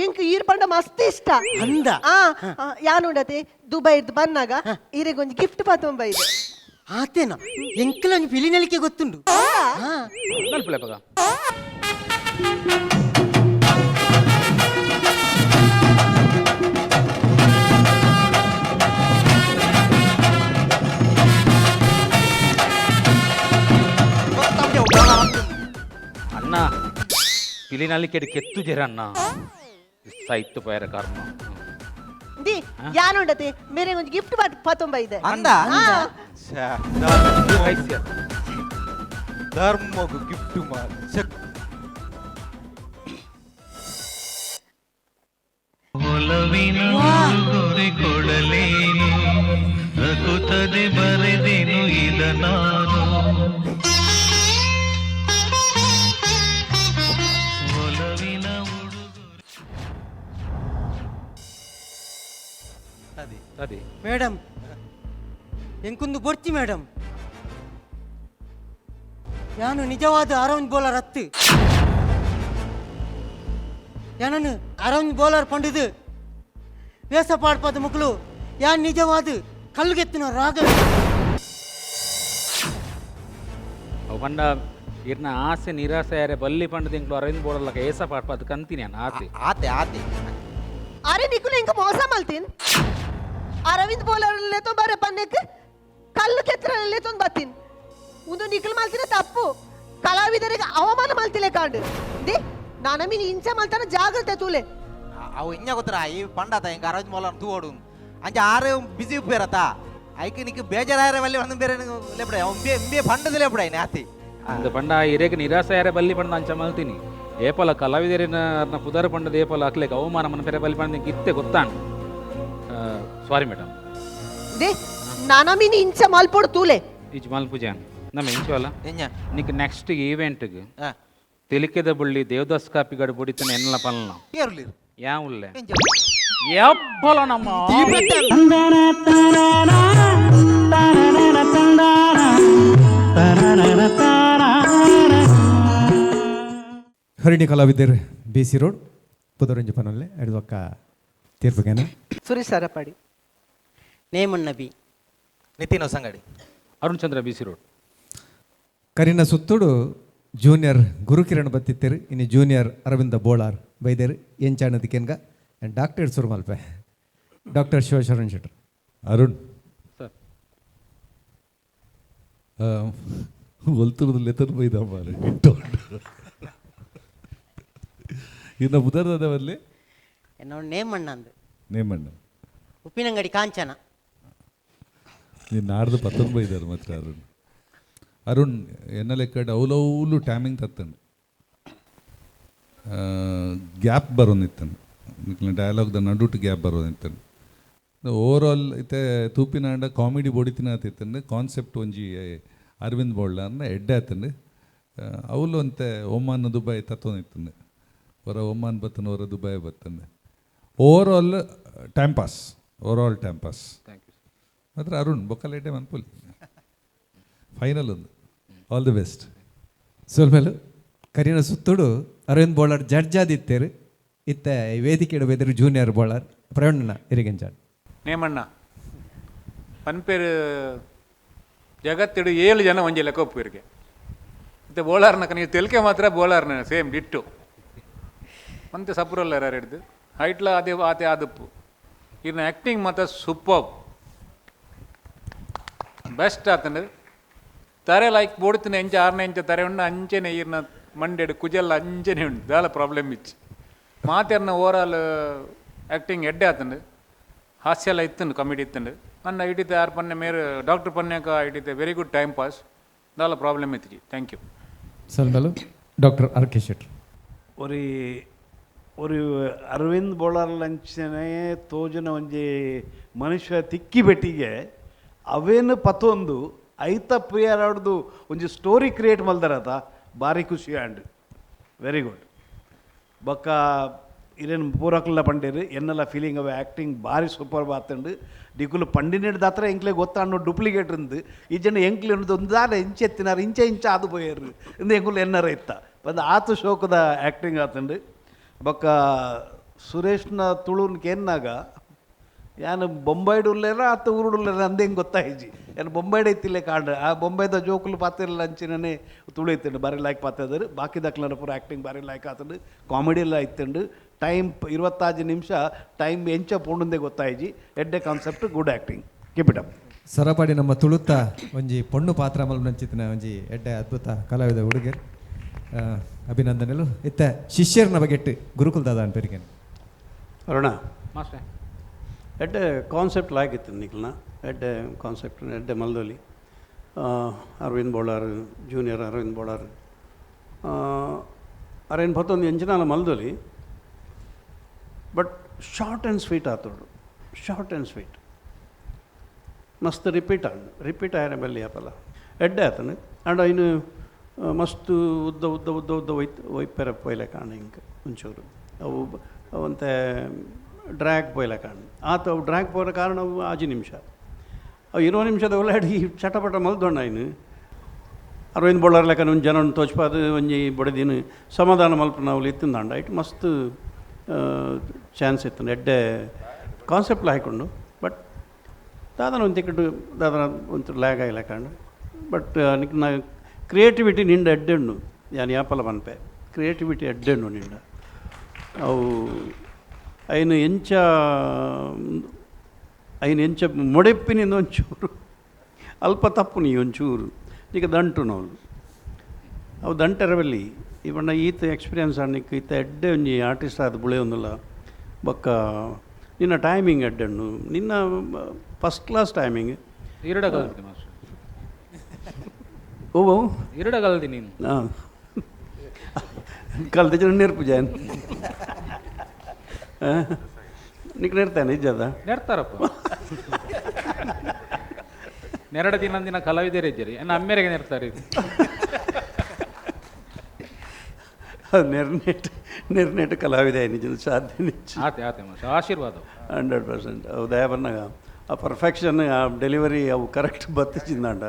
ಎಂಕ್ ಈರ್ ಪಂಡ ಮಸ್ತ್ ಇಷ್ಟ. ಅಂದ. ಆ ಯಾನುಂಡತೆ ದುಬೈರ್ದು ಬನ್ನಾಗ ಈರೆಗೊಂಜಿ ಗಿಫ್ಟ್ ಪಾತೊಂಬ ಇದೆ. ಆತೇನ, ಎಂಕಲ ಒಂಜಿ ಪಿಲಿನಲಿಕೆ ಗೊತ್ತುಂಡು. ಹಾ. ಮಲ್ಪಲೆ ಪಗ. ಅಣ್ಣ, ಪಿಲಿನಲಿಕೆಡ್ ಕೆತ್ತು ಜೆರಣ್ಣ ಸೈತ್ತು ಪೋಯರ ಕರ್ಮ. The ಯಾನುಂಡತೆ ಮೇರೆ ಒಂಜಿ ಗಿಫ್ಟ್ ಪತೊಂಬ ಇದೆ. ಅಂದ ಧರ್ಮಗು ಗಿಫ್ಟ್ ಮಾರ್. ಒಲವಿನ ಉಡುಗೊರೆ ಕೊಡಲೇನು, ರಕುತದೆ ಬರೆದೆನು ಇದ ನಾನು. ಒಲವಿನ ಅದೇ ಮೇಡಮ್ ಎಂಕೊಂದು ಬೊರ್ಚಿ ಮೇಡಮ್. ಯಾನು ನಿಜವಾದ ಅರವಿಂದ್ ಬೋಲರ್ ಅತ್ತು. ಯಾನನ್ನು ಅರವಿಂದ್ ಬೋಲರ್ ಪಂಡಿದು ವೇಷ ಪಾಡ್ಪಾದ ಮುಕ್ಳು ಯಾನ್ ನಿಜವಾದ ಕಲ್ಲುಗೆತ್ತಿನ ರಾಗ. ಅವು ಪಂಡ ಇರ್ನ ಆಸೆ ನಿರಾಸೆ ಯಾರೆ ಬಲ್ಲಿ ಪಂಡದ ಇಂಕ್ಲು ಅರವಿಂದ್ ಬೋಡಲ್ಲಕ ಏಸ ಪಾಡ್ಪಾದ ಕಂತೀನಿ ನಾನು ಆಸೆ. ಆತೆ ಆತೆ. ಅರೆ ನಿಕುಲು ಇಂಕ ಮೋಸ ಮಲ್ತೀನಿ. ಅರವಿಂದ್ ಬೋಲರ್ ಬರೆ ಪನ್ನೆಕ್ ಕಲ್ಲು ಕೆತ್ತರಲ್ಲೇ ತೊಂದು ಬತ್ತೀನಿ. ಒಂದು ನಿಕಲ್ ಮಲ್ತಿನ ತಪ್ಪು, ಕಲಾವಿದರಿಗೆ ಅವಮಾನ ಮಲ್ತಿಲೆ ಕಾಂಡು. The ನಾನಮೀನ್ ಇಂಚ ಮಲ್ತಾನ ಜಾಗ್ರತೆ ತೂಲೆ. ಅವು ಇಂಜ ಗೊತ್ತರ ಈ ಪಂಡಾತ ಹಿಂಗ ಅರವಿಂದ್ ಬೋಲರ್ ತೂವಡು ಅಂಚ ಆರು ಬಿಸಿ ಉಪ್ಪೇರತ ಐಕೆ ನಿಕ್ ಬೇಜಾರಾಯರೆ ವಲ್ಲಿ ಒಂದು ಬೇರೆ ಲೆಪಡೆ ಅವ್ ಇಂಬೆ ಇಂಬೆ ಪಂಡದ ಲೆಪಡೆ ಆತಿ. ಅಂದ ಪಂಡ ಇರೇಗ ನಿರಾಸೆ ಯಾರೆ ಬಲ್ಲಿ ಪಂಡ ಅಂಚ ಮಲ್ತೀನಿ. ಏಪಲ ಕಲಾವಿದರಿನ ಪುದರ್ ಪಂಡದ ಏಪಲ ಅಕ್ಲೆಗ್ ಅವಮಾನ ಮನ ಪೆರೆ ಬಲ್ಲಿ ಪಂಡ ಇತ್ತೆ ಗೊತ್ತಾಂಡು. Sorry madam. They ನಾನಮೀನ್ ಇಂಚ ಮಲ್ಪೊಡು ತೂಲೆ. ಇಜ್ ಮಲ್ಪುಜಾನ್ ನಮ್ಮ ಇಂಚವಲ್ಲ ಎಂಜ ನಿಕ್ ನೆಕ್ಸ್ಟ್ ಈವೆಂಟ್ಗೆ ತೆಲಿಕೆದ ಬುಳ್ಳಿ ದೇವದಾಸ್ ಕಾಪಿಗಡು ಬುಡಿತನ ಎನ್ನಲ ಪಲ್ನ ಏರ್ಲಿರು ಯಾ ಉಲ್ಲೆ ಯಪ್ಪಲ ನಮ್ಮ ಹರಿಣಿ ಕಲಾವಿದರು ಬಿ ಸಿ ರೋಡ್ ಪುದರಂಜಿ ಪನಲ್ಲೆ ಎಡದೊಕ್ಕ ತೀರ್ಪುಗೇನ Suresh Sarapadi. Nemanna B. Nitin Hosangadi. Arun Chandra B C road. ಕರಿನ ಸುತ್ತುಡು ಜೂನಿಯರ್ ಗುರುಕಿರಣ್ ಬತ್ತಿತ್ತೇರು, ಇನ್ನು ಜೂನಿಯರ್ ಅರವಿಂದ ಬೋಳಾರ್ ಬೈದೇರು ಎಂಚಾಣದಕ್ಕೆನ್ಗ ಡಾಕ್ಟರ್ ಸುರುಮಲ್ಪೆ ಡಾಕ್ಟರ್ ಶಿವಶರಣ್ ಶೆಟ್ಟರ್. ಅರುಣ್ ಸರ್. ಒಲ್ತುರದಲ್ಲಿ ಎತ್ತನ ಬೈದ ಮಾರೆ ಇನ್ನು ಬುಧರ್ದವಲ್ಲಿ എന്നോട് ನೇಮಣ್ಣ ಅಂದು. ನೇಮಣ್ಣ. ಉಪ್ಪಿನಂಗಡಿ ಕಾಂಚನ. ನೀನು ನಾಡ್ದು ಪತ್ತೊಂಬೈದಾರು ಮಾತ್ರ. ಅರುಣ್ ಅರುಣ್ ಎನ್ನ ಲೆಕ್ಕಡ್ ಅವಲೌಲು ಟ್ಯಾಮಿಂಗ್ ತತ್ತಂಡು ಗ್ಯಾಪ್ ಬರೋನಿತ್ತಂಡು ಡಯಲಾಗ್ದ ನಡುಟು ಗ್ಯಾಪ್ ಬರೋನಿತ್ತಂಡು. ಓವರ್ ಆಲ್ ಇತ್ತೆ ತೂಪಿನಾಂಡ ಕಾಮಿಡಿ ಬೊಡಿತಿನ ಆತಿತ್ತಂಡು ಕಾನ್ಸೆಪ್ಟ್ ಒಂಜಿ ಅರವಿಂದ್ ಬೋಳ್ಳ ಎಡ್ಡೆ ಆತಂಡು. ಅವಲು ಅಂತೆ ಒಮಾನ್ ದುಬೈ ತತ್ವನಿತ್ತಂಡು, ಹೊರ ಒಮಾನ್ ಬತ್ತನ ಹೊರ Dubai ಬತ್ತಂಡೆ. Overall time pass, overall time pass. ಮಾತ್ರ ಅರುಣ್ ಬೊಕ್ಕಲ್ ಎಡ್ಡೆ ಮನ್ಪುಲಿ ಫೈನಲ್ ಒಂದು. All the best. ಸೊಲ್ಮೆಲು ಕರಿನ ಸುತ್ತುಡು ಅರವಿಂದ್ ಬೋಳಾರ್ ಜಡ್ಜ್ ಆದಿತ್ತೇರು, ಇತ್ತೆ ವೇದಿಕೆ ಬೇದರು ಜೂನಿಯರ್ ಬೋಳಾರ್ ಪ್ರವೀಣನ ಇರಿಗೆಂಚಾಡ್. ನೇಮಣ್ಣ ಪನ್ಪೇರು ಜಗತ್ತಿಡು 7 ಜನ ಒಂಜಿ ಲೆಕ್ಕ ಒಪ್ಪುವಿರಿಗೆ ಇತ್ತೆ ಬೋಳಾರ್ನಕ ನೀವು ತೆಲಿಕೆ ಮಾತ್ರ ಬೋಳಾರ್ನ ಸೇಮ್ ಡಿಟ್ಟು ಮಂತೆ ಸಪುರಲ್ಲ ಹಿಡ್ದು ಹೈಟ್ಲ ಅದೇ ಆತೆ ಆದಪ್ಪು. ಇರ್ನ ಆ್ಯಕ್ಟಿಂಗ್ ಮಾತ್ರ ಸೂಪರ್ ಬೆಸ್ಟ್ ಆತಂಡು. ತರೆ ಲೈಕ್ ಬೋಡ್ತಿನ ಎಂಚ ಆರನೇ ಇಂಚ ತರೆ ಉಂಡು ಅಂಚೆನೆ ಇರ್ನ ಮಂಡೆಡು ಕುಜಲ್ಲ ಅಂಚೆನೆ ಉಂಡು ದಾಲ ಪ್ರಾಬ್ಲಮ್ ಇಚ್ಚಿ. ಮಾತೆರ್ನ ಓವರಾಲ್ ಆ್ಯಕ್ಟಿಂಗ್ ಎಡ್ಡೆ ಆತಂಡು. ಹಾಸ್ಯ ಎಲ್ಲ ಇತ್ತಂಡು, ಕಾಮಿಡಿ ಇತ್ತಂಡು. ನನ್ನ ಇಟಿತೆ ಆರು ಪನ್ನೆ ಮೇರು ಡಾಕ್ಟರ್ ಪನ್ಯಾಕ ಇಟಿತೆ ವೆರಿ ಗುಡ್ ಟೈಮ್ ಪಾಸ್ ದಾಲ ಪ್ರಾಬ್ಲಮ್ ಇತ್ತಿಜಿ. Thank you. ಸೊಲ್ಮೆಲು doctor R K Shettar. ಒರಿ ಒರಿ ಅರವಿಂದ್ ಬೋಳಾರ್ ಲಂಚನೆ ತೋಜನ ಒಂಜಿ ಮನುಷ್ಯ ತಿಕ್ಕಿ ಬೆಟ್ಟಿಗೆ ಅವೇನು ಪತ್ತೊಂದು ಐತ ಪ್ರಿಯರಾಡ್ದು ಒಂಜಿ ಸ್ಟೋರಿ ಕ್ರಿಯೇಟ್ ಮಲ್ದರತ ಭಾರಿ ಖುಷಿ ಆಂಡ್ ವೆರಿ ಗುಡ್. ಬೊಕ್ಕ ಇರೇನು ಪೂರಕ್ಲ ಪಂಡೇರು ಎನ್ನೆಲ್ಲ ಫೀಲಿಂಗ್ ಅವೆ ಆ್ಯಕ್ಟಿಂಗ್ ಭಾರಿ ಸೂಪರ್ ಬಾತಂಡು. ದಿಕ್ಕುಲು ಪಂಡಿನೇಡು ದಾತ್ರ ಎಂಕ್ಲೆ ಗೊತ್ತಾಂಡು ಡೂಪ್ಲಿಕೇಟ್ ಇಂದು ಈ ಜನ ಎಂಕ್ಲೆ ಒಂದಾರ ಇಂಚೆ ಎತ್ತಿನಾರು ಇಂಚೆ ಇಂಚ ಆದು ಪೋಯರು ಇಂದು ಎಂಕುಲು ಎನ್ನರ ಇತ್ತ ಬಂದು ಆತು ಶೋಕದ ಆ್ಯಕ್ಟಿಂಗ್ ಆತಂಡು. ಬೊಕ್ಕ ಸುರೇಶ್ನ ತುಳುನ್ ಕೇನ್ನಾಗ ಯಾನು ಬೊಂಬೈಡ್ ಉಲ್ಲೇರ ಆತ ಊರುಡುಲ್ಲೇರ ಅಂದೆ ಹೆಂಗೆ ಗೊತ್ತಾಯಿಜಿ. ಯಾನು ಬೊಂಬೈಡ್ ಐತಿಲ್ಲ ಕಾಂಡ ಆ ಬೊಂಬೈದ ಜೋಕುಲು ಪಾತಿರಲ್ಲ ಅಂಚಿನೇ ತುಳು ಇತ್ತಂಡು ಬಾರಿ ಲಾಯ್ಕ್ ಪಾತಿದ್ರು. ಬಾಕಿ ದಕ್ಲನ ಪೂರ ಆ್ಯಕ್ಟಿಂಗ್ ಬಾರಿ ಲಾಯ್ಕ್ ಆತಂಡು, ಕಾಮಿಡಿ ಎಲ್ಲ ಇತ್ತಂಡು. ಟೈಮ್ 25 ನಿಮಿಷ ಟೈಮ್ ಎಂಚ ಪೋಂಡುಂದೆ ಗೊತ್ತಾಯಿಜಿ. ಎಡ್ಡೆ concept, good acting, keep it up. Sarapadi ನಮ್ಮ ತುಳುತ್ತ ಒಂಜಿ ಪೊಣ್ಣು ಪಾತ್ರ ಮಲ್ಪನಂಚಿತ್ತಿನ ಒಂಜಿ ಎಡ್ಡೆ ಅದ್ಭುತ ಕಲಾವಿದ ಹುಡುಗರು. ಅಭಿನಂದನೆಲು ಇತ್ತ ಶಿಷ್ಯರನ ಬಗೆಟ್ಟು ಗುರುಕುಲ್ ದಾದ ಅನ್ಪೇರಿಕೆ ಅರುಣ ಮಾಸ್ಟರ್ ಎಡ್ಡೆ ಕಾನ್ಸೆಪ್ಟ್ ಲಾಗಿತ್ತು ನಿಕ್ಲನ ಎಡ್ಡೆ ಕಾನ್ಸೆಪ್ಟ್ ಎಡ್ಡೆ ಮಲ್ದೊಲಿ ಅರವಿಂದ್ ಬೋಳಾರ್ ಜೂನಿಯರ್ ಅರವಿಂದ್ ಬೋಳಾರ್ ಅರೇನು ಪತ್ತೊಂದು ಎಂಚಿನಾಲ ಮಲ್ದೊಲಿ ಬಟ್ ಶಾರ್ಟ್ ಆ್ಯಂಡ್ ಸ್ವೀಟ್ ಆತೋಡು ಶಾರ್ಟ್ ಆ್ಯಂಡ್ ಸ್ವೀಟ್ ಮಸ್ತ್ ರಿಪೀಟ್ ಆಂಡ್ ರಿಪೀಟ್ ಆಯರೆ ಬಲ್ಲಿ ಆಪಲ್ಲ ಎಡ್ಡೆ ಆತನು ಆ್ಯಂಡ್ ಐನು ಮಸ್ತ್ ಉದ್ದ ಉದ್ದ ಉದ್ದ ಉದ್ದ ಒಯ್ತು ಒಯ್ಪೆರ ಪೊಯ್ಲೆ ಕಾಣ ಇಂಕ್ ಒಂಚೂರು ಅವು ಅವಂತೆ ಡ್ರ್ಯಾಗ್ ಪೊಯ್ಲೆ ಕಾಣ ಆತ ಅವು ಡ್ರ್ಯಾಗ್ ಪೋರ ಕಾರಣ ಅವು ಆಜಿ ನಿಮಿಷ ಅವು 20 ನಿಮಿಷದ ಒಲ್ಲಾಡಿ ಚಟಪಟ ಮಲ್ದೊಂಡ ಐನು ಅರವಿಂದ್ ಬೊಳ್ಳಾರ್ ಲೆಕ್ಕ ಒಂಜಿ ಜನ ತೋಚ್ಪಾದ ಒಂಜಿ ಬೊಡೆದಿನ ಸಮಾಧಾನ ಮಲ್ಪನ ಅವ್ಲು ಇತ್ತಿಂದಾಂಡ ಇಟ್ಟು ಮಸ್ತ್ ಚಾನ್ಸ್ ಇತ್ತು ಎಡ್ಡೆ ಕಾನ್ಸೆಪ್ಟ್ ಹಾಕೊಂಡು ಬಟ್ ದಾದನ ಒಂದು ತಿಕ್ಕಟ್ಟು ದಾದನ ಒಂಚೂರು ಲ್ಯಾಗ್ ಆಗಿಲ್ಲ ಕಾಂಡು ಬಟ್ ನಿಕ್ ನಾ ಕ್ರಿಯೇಟಿವಿಟಿ ನಿಂಡ ಎಡ್ಡೆಣ್ಣು ಯಾನ್ ಯಾಪಲ ಮನ್ಪೆ ಕ್ರಿಯೇಟಿವಿಟಿ ಎಡ್ಡೆಣ್ಣು ನಿಂಡ ಅವು ಐನು ಎಂಚ ಐನು ಎಂಚ ಮೊಡೆಪ್ಪಿನಿಂದ ಒಂಚೂರು ಅಲ್ಪ ತಪ್ಪು ನೀ ಒಂಚೂರು ಈಗ ದಂಟು ನೋವು ಅವು ದಂಟೆರವಲ್ಲಿ ಇವಣ್ಣ ಈತ ಎಕ್ಸ್ಪೀರಿಯನ್ಸ್ ಅನ್ನಿಕ್ ಈತ ಎಡ್ಡೆ ಒಂಜಿ ಆರ್ಟಿಸ್ಟ್ ಆದ ಬುಳೆಯೊಂದುಲ್ಲ ಬೊಕ್ಕ ನಿನ್ನ ಟೈಮಿಂಗ್ ಎಡ್ಡೆಣ್ಣು ನಿನ್ನ ಫಸ್ಟ್ ಕ್ಲಾಸ್ ಟೈಮಿಂಗ್ ಎರಡಗಲ್ದಿ ಮಾಸ್ಟರ್ ಓ ಎರಡಗಲ್ದಿ ನೀನು ಹಾಂ ಕಲ್ತ ಜನ ನೆರ್ಪು ಜಾನ್ ನಿಕ್ ನೆರ್ತಾನೆ ಇಜ್ಜದ ನೆರ್ತಾರಪ್ಪ ನೆರಡ ದಿನ ದಿನ ಕಲಾವಿದರೇ ಇದ್ದೀರಿ ಇನ್ನು ಅಮ್ಮೆರೆಗೆ ನೆರ್ತಾರೆ ನೆರ್ನೆಟ್ ನೆರ್ನೆಟ್ ಕಲಾವಿದ ನಿಜ ಸಾಧ್ಯ ನಿಜ ಆತೆ ಆತೆ ಮಾಸ್ಟರ್ ಆಶೀರ್ವಾದ 100% ಅವು ದಯ ಬನ್ನಾಗ ಆ ಪರ್ಫೆಕ್ಷನ್ ಆ ಡೆಲಿವರಿ ಅವು ಕರೆಕ್ಟ್ ಬತ್ತಿచిందంಡ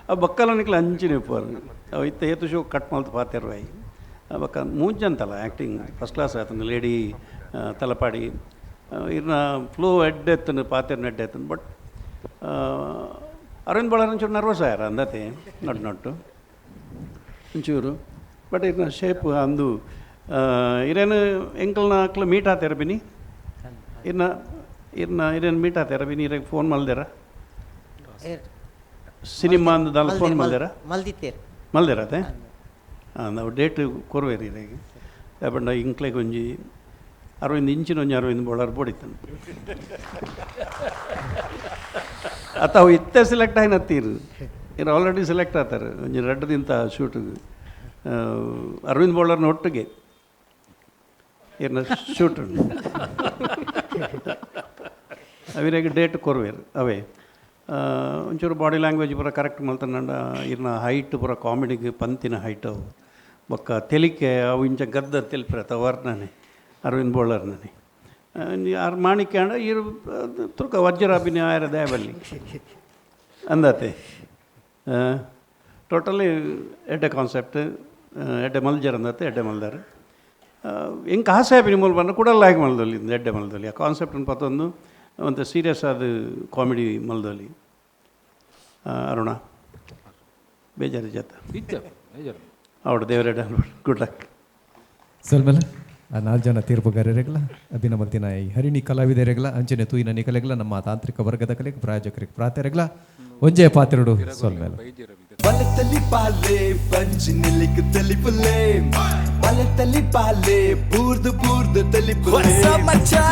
ಆ ಬಕ್ಕಲ ನಿಕ್ಲ ಅಂಚಿನ ಇಪ್ಪರು ಅವು ಇತ್ತ ಏತು ಶೋ ಕಟ್ ಮಲ್ತು ಪಾತೆರ್ವಾಯಿ ಆ ಬಕ್ಕ ಮೂಂಚಂತಲ್ಲ ಆ್ಯಕ್ಟಿಂಗ್ ಫಸ್ಟ್ ಕ್ಲಾಸ್ ಆತನ ಲೇಡಿ ತಲಪಾಡಿ ಇರ್ನ ಫ್ಲೋ ಎಡ್ಡೆ ಎತ್ತನು ಪಾತೆರ್ನ ಎಡ್ಡೆ ಎತ್ತನು ಬಟ್ ಅರವಿಂದ್ ಬಳ್ಳಾರಿ ಒಂಚೂರು ನರ್ವಸ್ ಆಯಾರ ಅಂದತೆ ನಟ್ಟು ನಟ್ಟು ಒಂಚೂರು ಬಟ್ ಇರ್ನ ಶೇಪ್ ಅಂದು ಇರೇನು ಎಂಕಲ್ನ ಅಕ್ಲ ಮೀಟ್ ಆತೇರ ಬಿನಿ ಇರ್ನ ಇರ್ನ ಇರೇನು ಮೀಟ್ ಆತೇರ ಬಿನಿ ಇರೇಗ ಫೋನ್ ಮಲ್ದೇರ ಸಿನಿಮಾ ಅಂದಲ್ಲ ಫೋನ್ ಮಲ್ದೇರ ಮಲ್ದಿತ್ತೇರು ಮಲ್ದೇರ ಅದೇ ಹಾಂ ನಾವು ಡೇಟ್ ಕೊರ್ವೇರಿ ಇರೇಗ ಯಾಪಂಡ ಇಂಕ್ಲೆಗ್ ಒಂಜಿ ಅರವಿಂದ್ ಇಂಚಿನ ಒಂಜಿ ಅರವಿಂದ್ ಬೋಳಾರ್ ಬೋಡಿತ್ತನು ಅತ್ತ ಅವು ಇತ್ತೆ ಸೆಲೆಕ್ಟ್ ಆಯ್ನತ್ತೀರು ಇರು ಆಲ್ರೆಡಿ ಸೆಲೆಕ್ಟ್ ಆತಾರೆ ಒಂಜಿ ರಡ್ಡು ದಿಂತ ಶೂಟಿಗೆ ಅರವಿಂದ್ ಬೋಳಾರ್ನ ಒಟ್ಟಿಗೆ ಇರ್ನ ಶೂಟ್ ಅವಿರಾಗ ಡೇಟ್ ಕೊರ್ವೇರು ಅವೇ ಒಂಚೂರು ಬಾಡಿ ಲ್ಯಾಂಗ್ವೇಜ್ ಪೂರ ಕರೆಕ್ಟ್ ಮಲ್ತನಂಡ ಇರ್ನ ಹೈಟ್ ಪೂರ ಕಾಮಿಡಿಗೆ ಪಂತಿನ ಹೈಟ್ ಅವು ಬೊಕ್ಕ ತೆಲಿಕೆ ಅವು ಇಂಚ ಗದ್ದ ತೆಲಿಪ್ರತ ವರ್ಣನೆ ಅರವಿಂದ್ ಬೋಳರ್ನನೆ ಆರ್ ಮಾಣಿಕ್ಯ ಅಂಡ ಇರು ತುರ್ಕ ವಜ್ರಾಭಿನಯ ಆಯರ ದಯಬಲ್ಲಿ ಅಂದಾತೆ ಟೋಟಲಿ ಎಡ್ಡೆ ಕಾನ್ಸೆಪ್ಟ್ ಎಡ್ಡೆ ಮಲ್ಜರ್ ಅಂದತ್ತೆ ಎಡ್ಡೆ ಮಲ್ದಾರ್ ಎಂಕ್ ಆಸೆ ಆಪಿನ ಮೂಲ ಬಂದ ಕೂಡ ಲಾಗ್ ಮಲ್ದಲ್ಲಿ ಎಡ್ಡೆ ಮಲ್ದಲ್ಲಿ ಆ ಕಾನ್ಸೆಪ್ಟ್ ಪತ್ತೊಂದು ಒಂದು ಸೀರಿಯಸ್ ಆದ ಕಾಮಿಡಿ ಮಲ್ದಲ್ಲಿ ಅರುಣ ಬೇಜಾರು ಜತ ಇಜ್ಜ ಬೇಜಾರು ಅವಡು ದೇವರೆಡ್ಡೆ ಗುಡ್ ಲಕ್ ಸಲ್ಮೇಲೆ ಆ ನಾಲ್ಕು ಜನ ತೀರ್ಪುಗಾರರಿಗಲ ಅಭಿನಮಲ್ತಿನ ಈ ಹರಿಣಿ ಕಲಾವಿದರಿಗಲ ಅಂಚನೆ ತೂಯಿನ ನಿಕಲೆಗಲ ನಮ್ಮ ತಾಂತ್ರಿಕ ವರ್ಗದ ಕಲೆಗೆ ಪ್ರಾಯೋಜಕರಿಗೆ ಪ್ರಾತರಿಗಲ ಒಂಜೆ ಪಾತ್ರಡು ಸೊಲ್ಮೇಲೆ ಬಲತಲಿ ಪಾಲೆ ಬಂಜಿ ನಿಲಿಕ್ ತಲಿಪುಲೆ ಬಲತಲಿ ಪಾಲೆ ಬೂರ್ದು ಬೂರ್ದು ತಲಿಪುಲೆ. ಮಚ್ಚಾ.